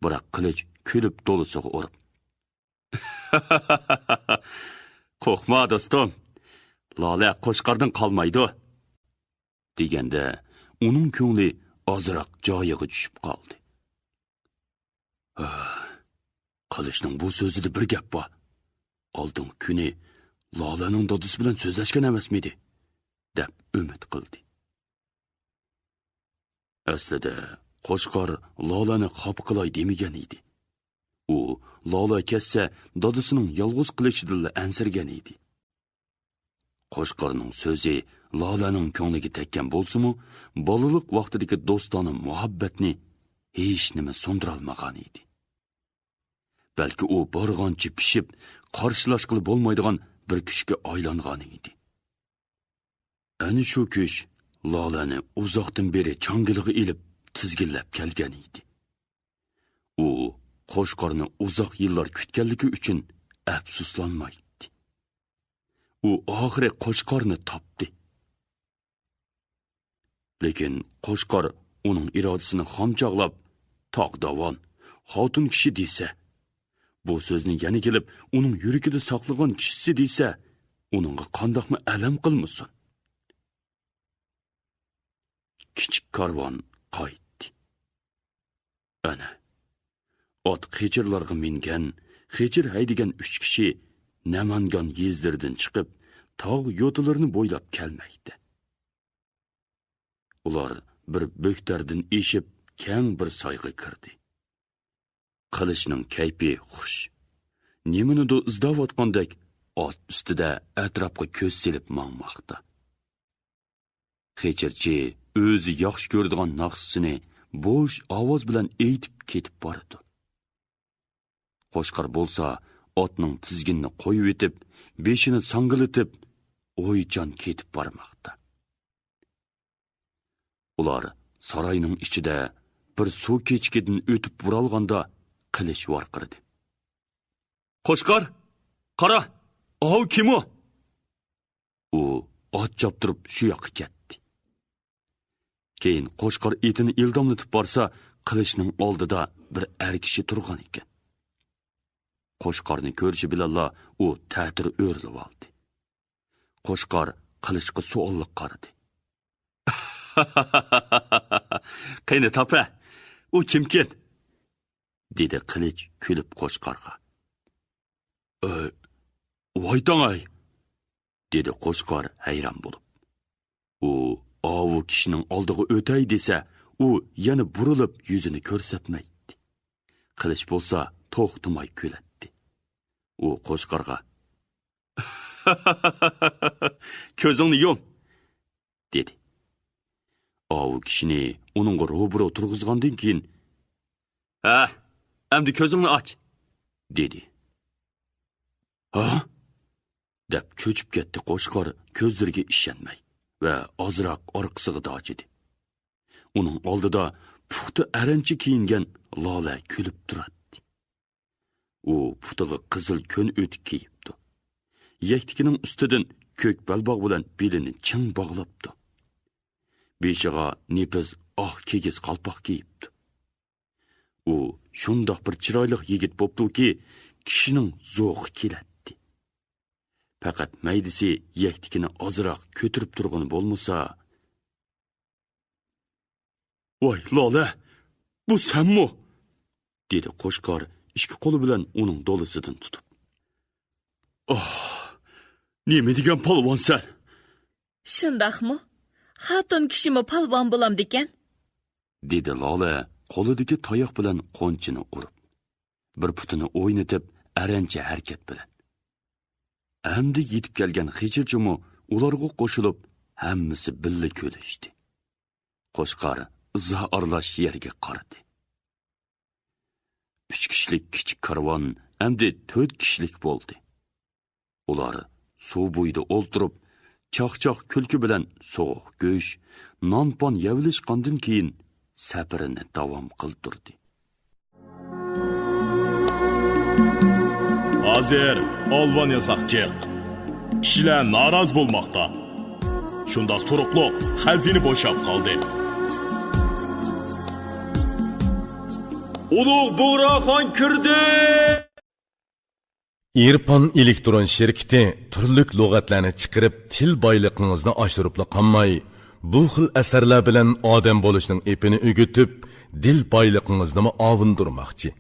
بىراق قىلىچ كۈلۈپ دولىسىغا ئۇرۇپ، «قورقما، دوستۇم، لالە قوچقاردىن قالمايدۇ» دېگەندە، ئۇنىڭ كۆڭلى ئازراق جايىغا چۈشۈپ قالدى. «ھە، قىلىچنىڭ بۇ سۆزىدە بىر گەپ بار. ئالدىنقى كۈنى لالەنىڭ دادىسى بىلەن سۆزلەشكەن ئەمەسمىدى؟» دەپ ئۈمىد قىلدى. ئەسلىدە قوچقار لالەنى خاپا قىلاي دېمىگەن ئىدى. ئۇ لالە كەتسە، دادىسىنىڭ يالغۇز قېلىشىدىنلا ئەنسىرىگەن ئىدى. قوچقارنىڭ سۆزى لالەنىڭ كۆڭلىگە تەگكەن بولسىمۇ، بالىلىق ۋاقتىدىكى دوستانە مۇھەببەتنى ھېچنېمە سۇندۇرالمىغان ئىدى. بەلكى ئۇ بارغانچە پىشىپ، قارشىلاشقىلى بولمايدىغان بىر كۈچكە ئايلانغان ئىدى. ئەنە شۇ كۈچ لالەنى ئۇزاقتىن بېرى چاڭگىلىغا ئېلىپ تىزگىنلەپ كەلگەن ئىدى. ئۇ قوچقارنى ئۇزاق يىللار كۈتكەنلىكى ئۈچۈن ئەپسۇسلانمايتتى. ئۇ ئاخىرى قوچقارنى تاپتى. لېكىن قوچقار ئۇنىڭ ئىرادىسىنى خام چاغلاپ، تاغ داۋان، خاتۇن كىشى دېسە، بۇ سۆزنى يەنە كېلىپ ئۇنىڭ يۈرىكىدە ساقلىغان كىشىسى دېسە، ئۇنىڭغا قانداقمۇ ئەلەم قىلمىسۇن؟ كىچىك كارۋان قايتتى. ئەنە، ئات خېچىرلارغا مىنگەن، خېچىر ھەيدىگەن ئۈچ كىشى نەمانگان يېزىلىرىدىن چىقىپ، تاغ يوتىلىرىنى بويلاپ كەلمەكتە. ئۇلار بىر بۆكتەردىن ئېشىپ، كەڭ بىر سايغا كىردى. قىلىچنىڭ كەيپى خۇش. نېمىنىدۇر ئىزدەۋاتقاندەك ئات ئۈستىدە ئەتراپقا كۆز سېلىپ ماڭماقتا. خېچىرچى ئۆزى ياخشى كۆرىدىغان ناخشىسىنى بوش ئاۋاز بىلەن ئېيتىپ كېتىپ بارىدۇ. قوچقار بولسا ئاتنىڭ تىزگىنىنى قويۇۋېتىپ، بېشىنى ساڭگىلىتىپ، ئويچان كېتىپ بارماقتا. ئۇلار ساراينىڭ ئىچىدە بىر سۇ كېچىكىدىن ئۆتۈپ بۇرالغاندا، قىلىچ ۋارقىرىدى. «قوچقار، قارا، ئاۋۇ كىم ئۇ؟» ئۇ ئات چاپتۇرۇپ شۇ ياققا كەتتى. كېيىن قوچقار ئېتىنى ئىلداملىتىپ بارسا، قىلىچنىڭ ئالدىدا بىر ئەر كىشى تۇرغان ئىكەن. قوچقارنى كۆرۈشى بىلەنلا ئۇ تەتۈر ئۆرۈلۈۋالدى. قوچقار قىلىچقا سوئاللىق قارىدى. «قېنى تاپە، ئۇ كىمكىن؟» دېدى قىلىچ كۈلۈپ قوچقارغا. «ئە، ۋاي تاڭاي!» دېدى قوچقار ھەيران بولۇپ. ئۇ ئاۋۇ كىشىنىڭ ئالدىغا ئۆتەي دېسە، ئۇ يەنە بۇرۇلۇپ يۈزىنى كۆرسەتمەيتتى. قىلىچ بولسا توختىماي كۈلەتتى. ئۇ قوچقارغا، «كۆزۈڭنى يۇم!» دېدى. ئاۋۇ كىشىنى ئۇنىڭغا روبىرو تۇرغۇزغاندىن كېيىن، «ھە، ئەمدى كۆزۈڭنى ئاچ!» دېدى. «ھا؟» دەپ چۆچۈپ كەتتى قوچقار كۆزلىرىگە ئىشەنمەي ۋە ئازراق ئارقىسىغا داجىدى. ئۇنىڭ ئالدىدا پۇختا ئەرەنچە كىيىنگەن لالە كۈلۈپ تۇراتتى. ئۇ پۇتىغا قىزىل كۆن ئۆتۈك كىيىپتۇ. يەكتىكىنىڭ ئۈستىدىن كۆك بەلباغ بىلەن بېلىنى چىڭ باغلاپتۇ. بېشىغا نېپىز ئاق كىگىز قالپاق كىيىپتۇ. ئۇ شۇنداق بىر چىرايلىق يىگىت بوپتۇكى، كىشىنىڭ زوقى كېلەتتى. پەقەت مەيدىسى يەكتىكىنى ئازراق كۆتۈرۈپ تۇرغىنى بولمىسا، «ۋاي لالە، بۇ سەنمۇ؟» دېدى قوچقار ئىككى قولى بىلەن ئۇنىڭ دولىسىدىن تۇتۇپ. «ئاھ، نېمە دېگەن پالۋانسەن!» «شۇنداقمۇ؟ خاتۇن كىشىمۇ پالۋان بولامدىكەن؟» دېدى لالە قولىدىكى تاياق بىلەن قونچىنى ئۇرۇپ. بىر پۇتىنى ئوينىتىپ، ئەرەنچە ھەرىكەت بىلەن. ئەمدى يېتىپ كەلگەن خېچىرچىمۇ ئۇلارغا قوشۇلۇپ، ھەممىسى بىللە كۈلۈشتى. قوچقار ئىزا ئارىلاش يەرگە قارىدى. ئۈچ كىشىلىك كىچىك كارۋان ئەمدى تۆت كىشىلىك بولدى. ئۇلار سۇ بويىدا ئولتۇرۇپ، چاقچاق كۈلكە بىلەن سوغۇق گۆش، نان-پان يەۋېلىشقاندىن كېيىن، سەپىرىنى داۋام قىلدۇردى. ھازىر ئالۋان ياساق جىق. كىشىلەر نارازى بولماقتا. شۇنداق تۇرۇقلۇق خەزىنە بوشاپ قالدى. ئۇلۇغ بۇغراخان كىردى! ئىرپان ئېلېكترون شىركىتى تۈرلۈك لۇغەتلەرنى چىقىرىپ، تىل بايلىقىڭىزنى ئاشۇرۇپلا قالماي، بۇ خىل ئەسەرلەر بىلەن ئادەم بولۇشنىڭ ئېپىنى ئۆگىتىپ، دىل بايلىقىڭىزنىمۇ ئاۋۇندۇرماقچى.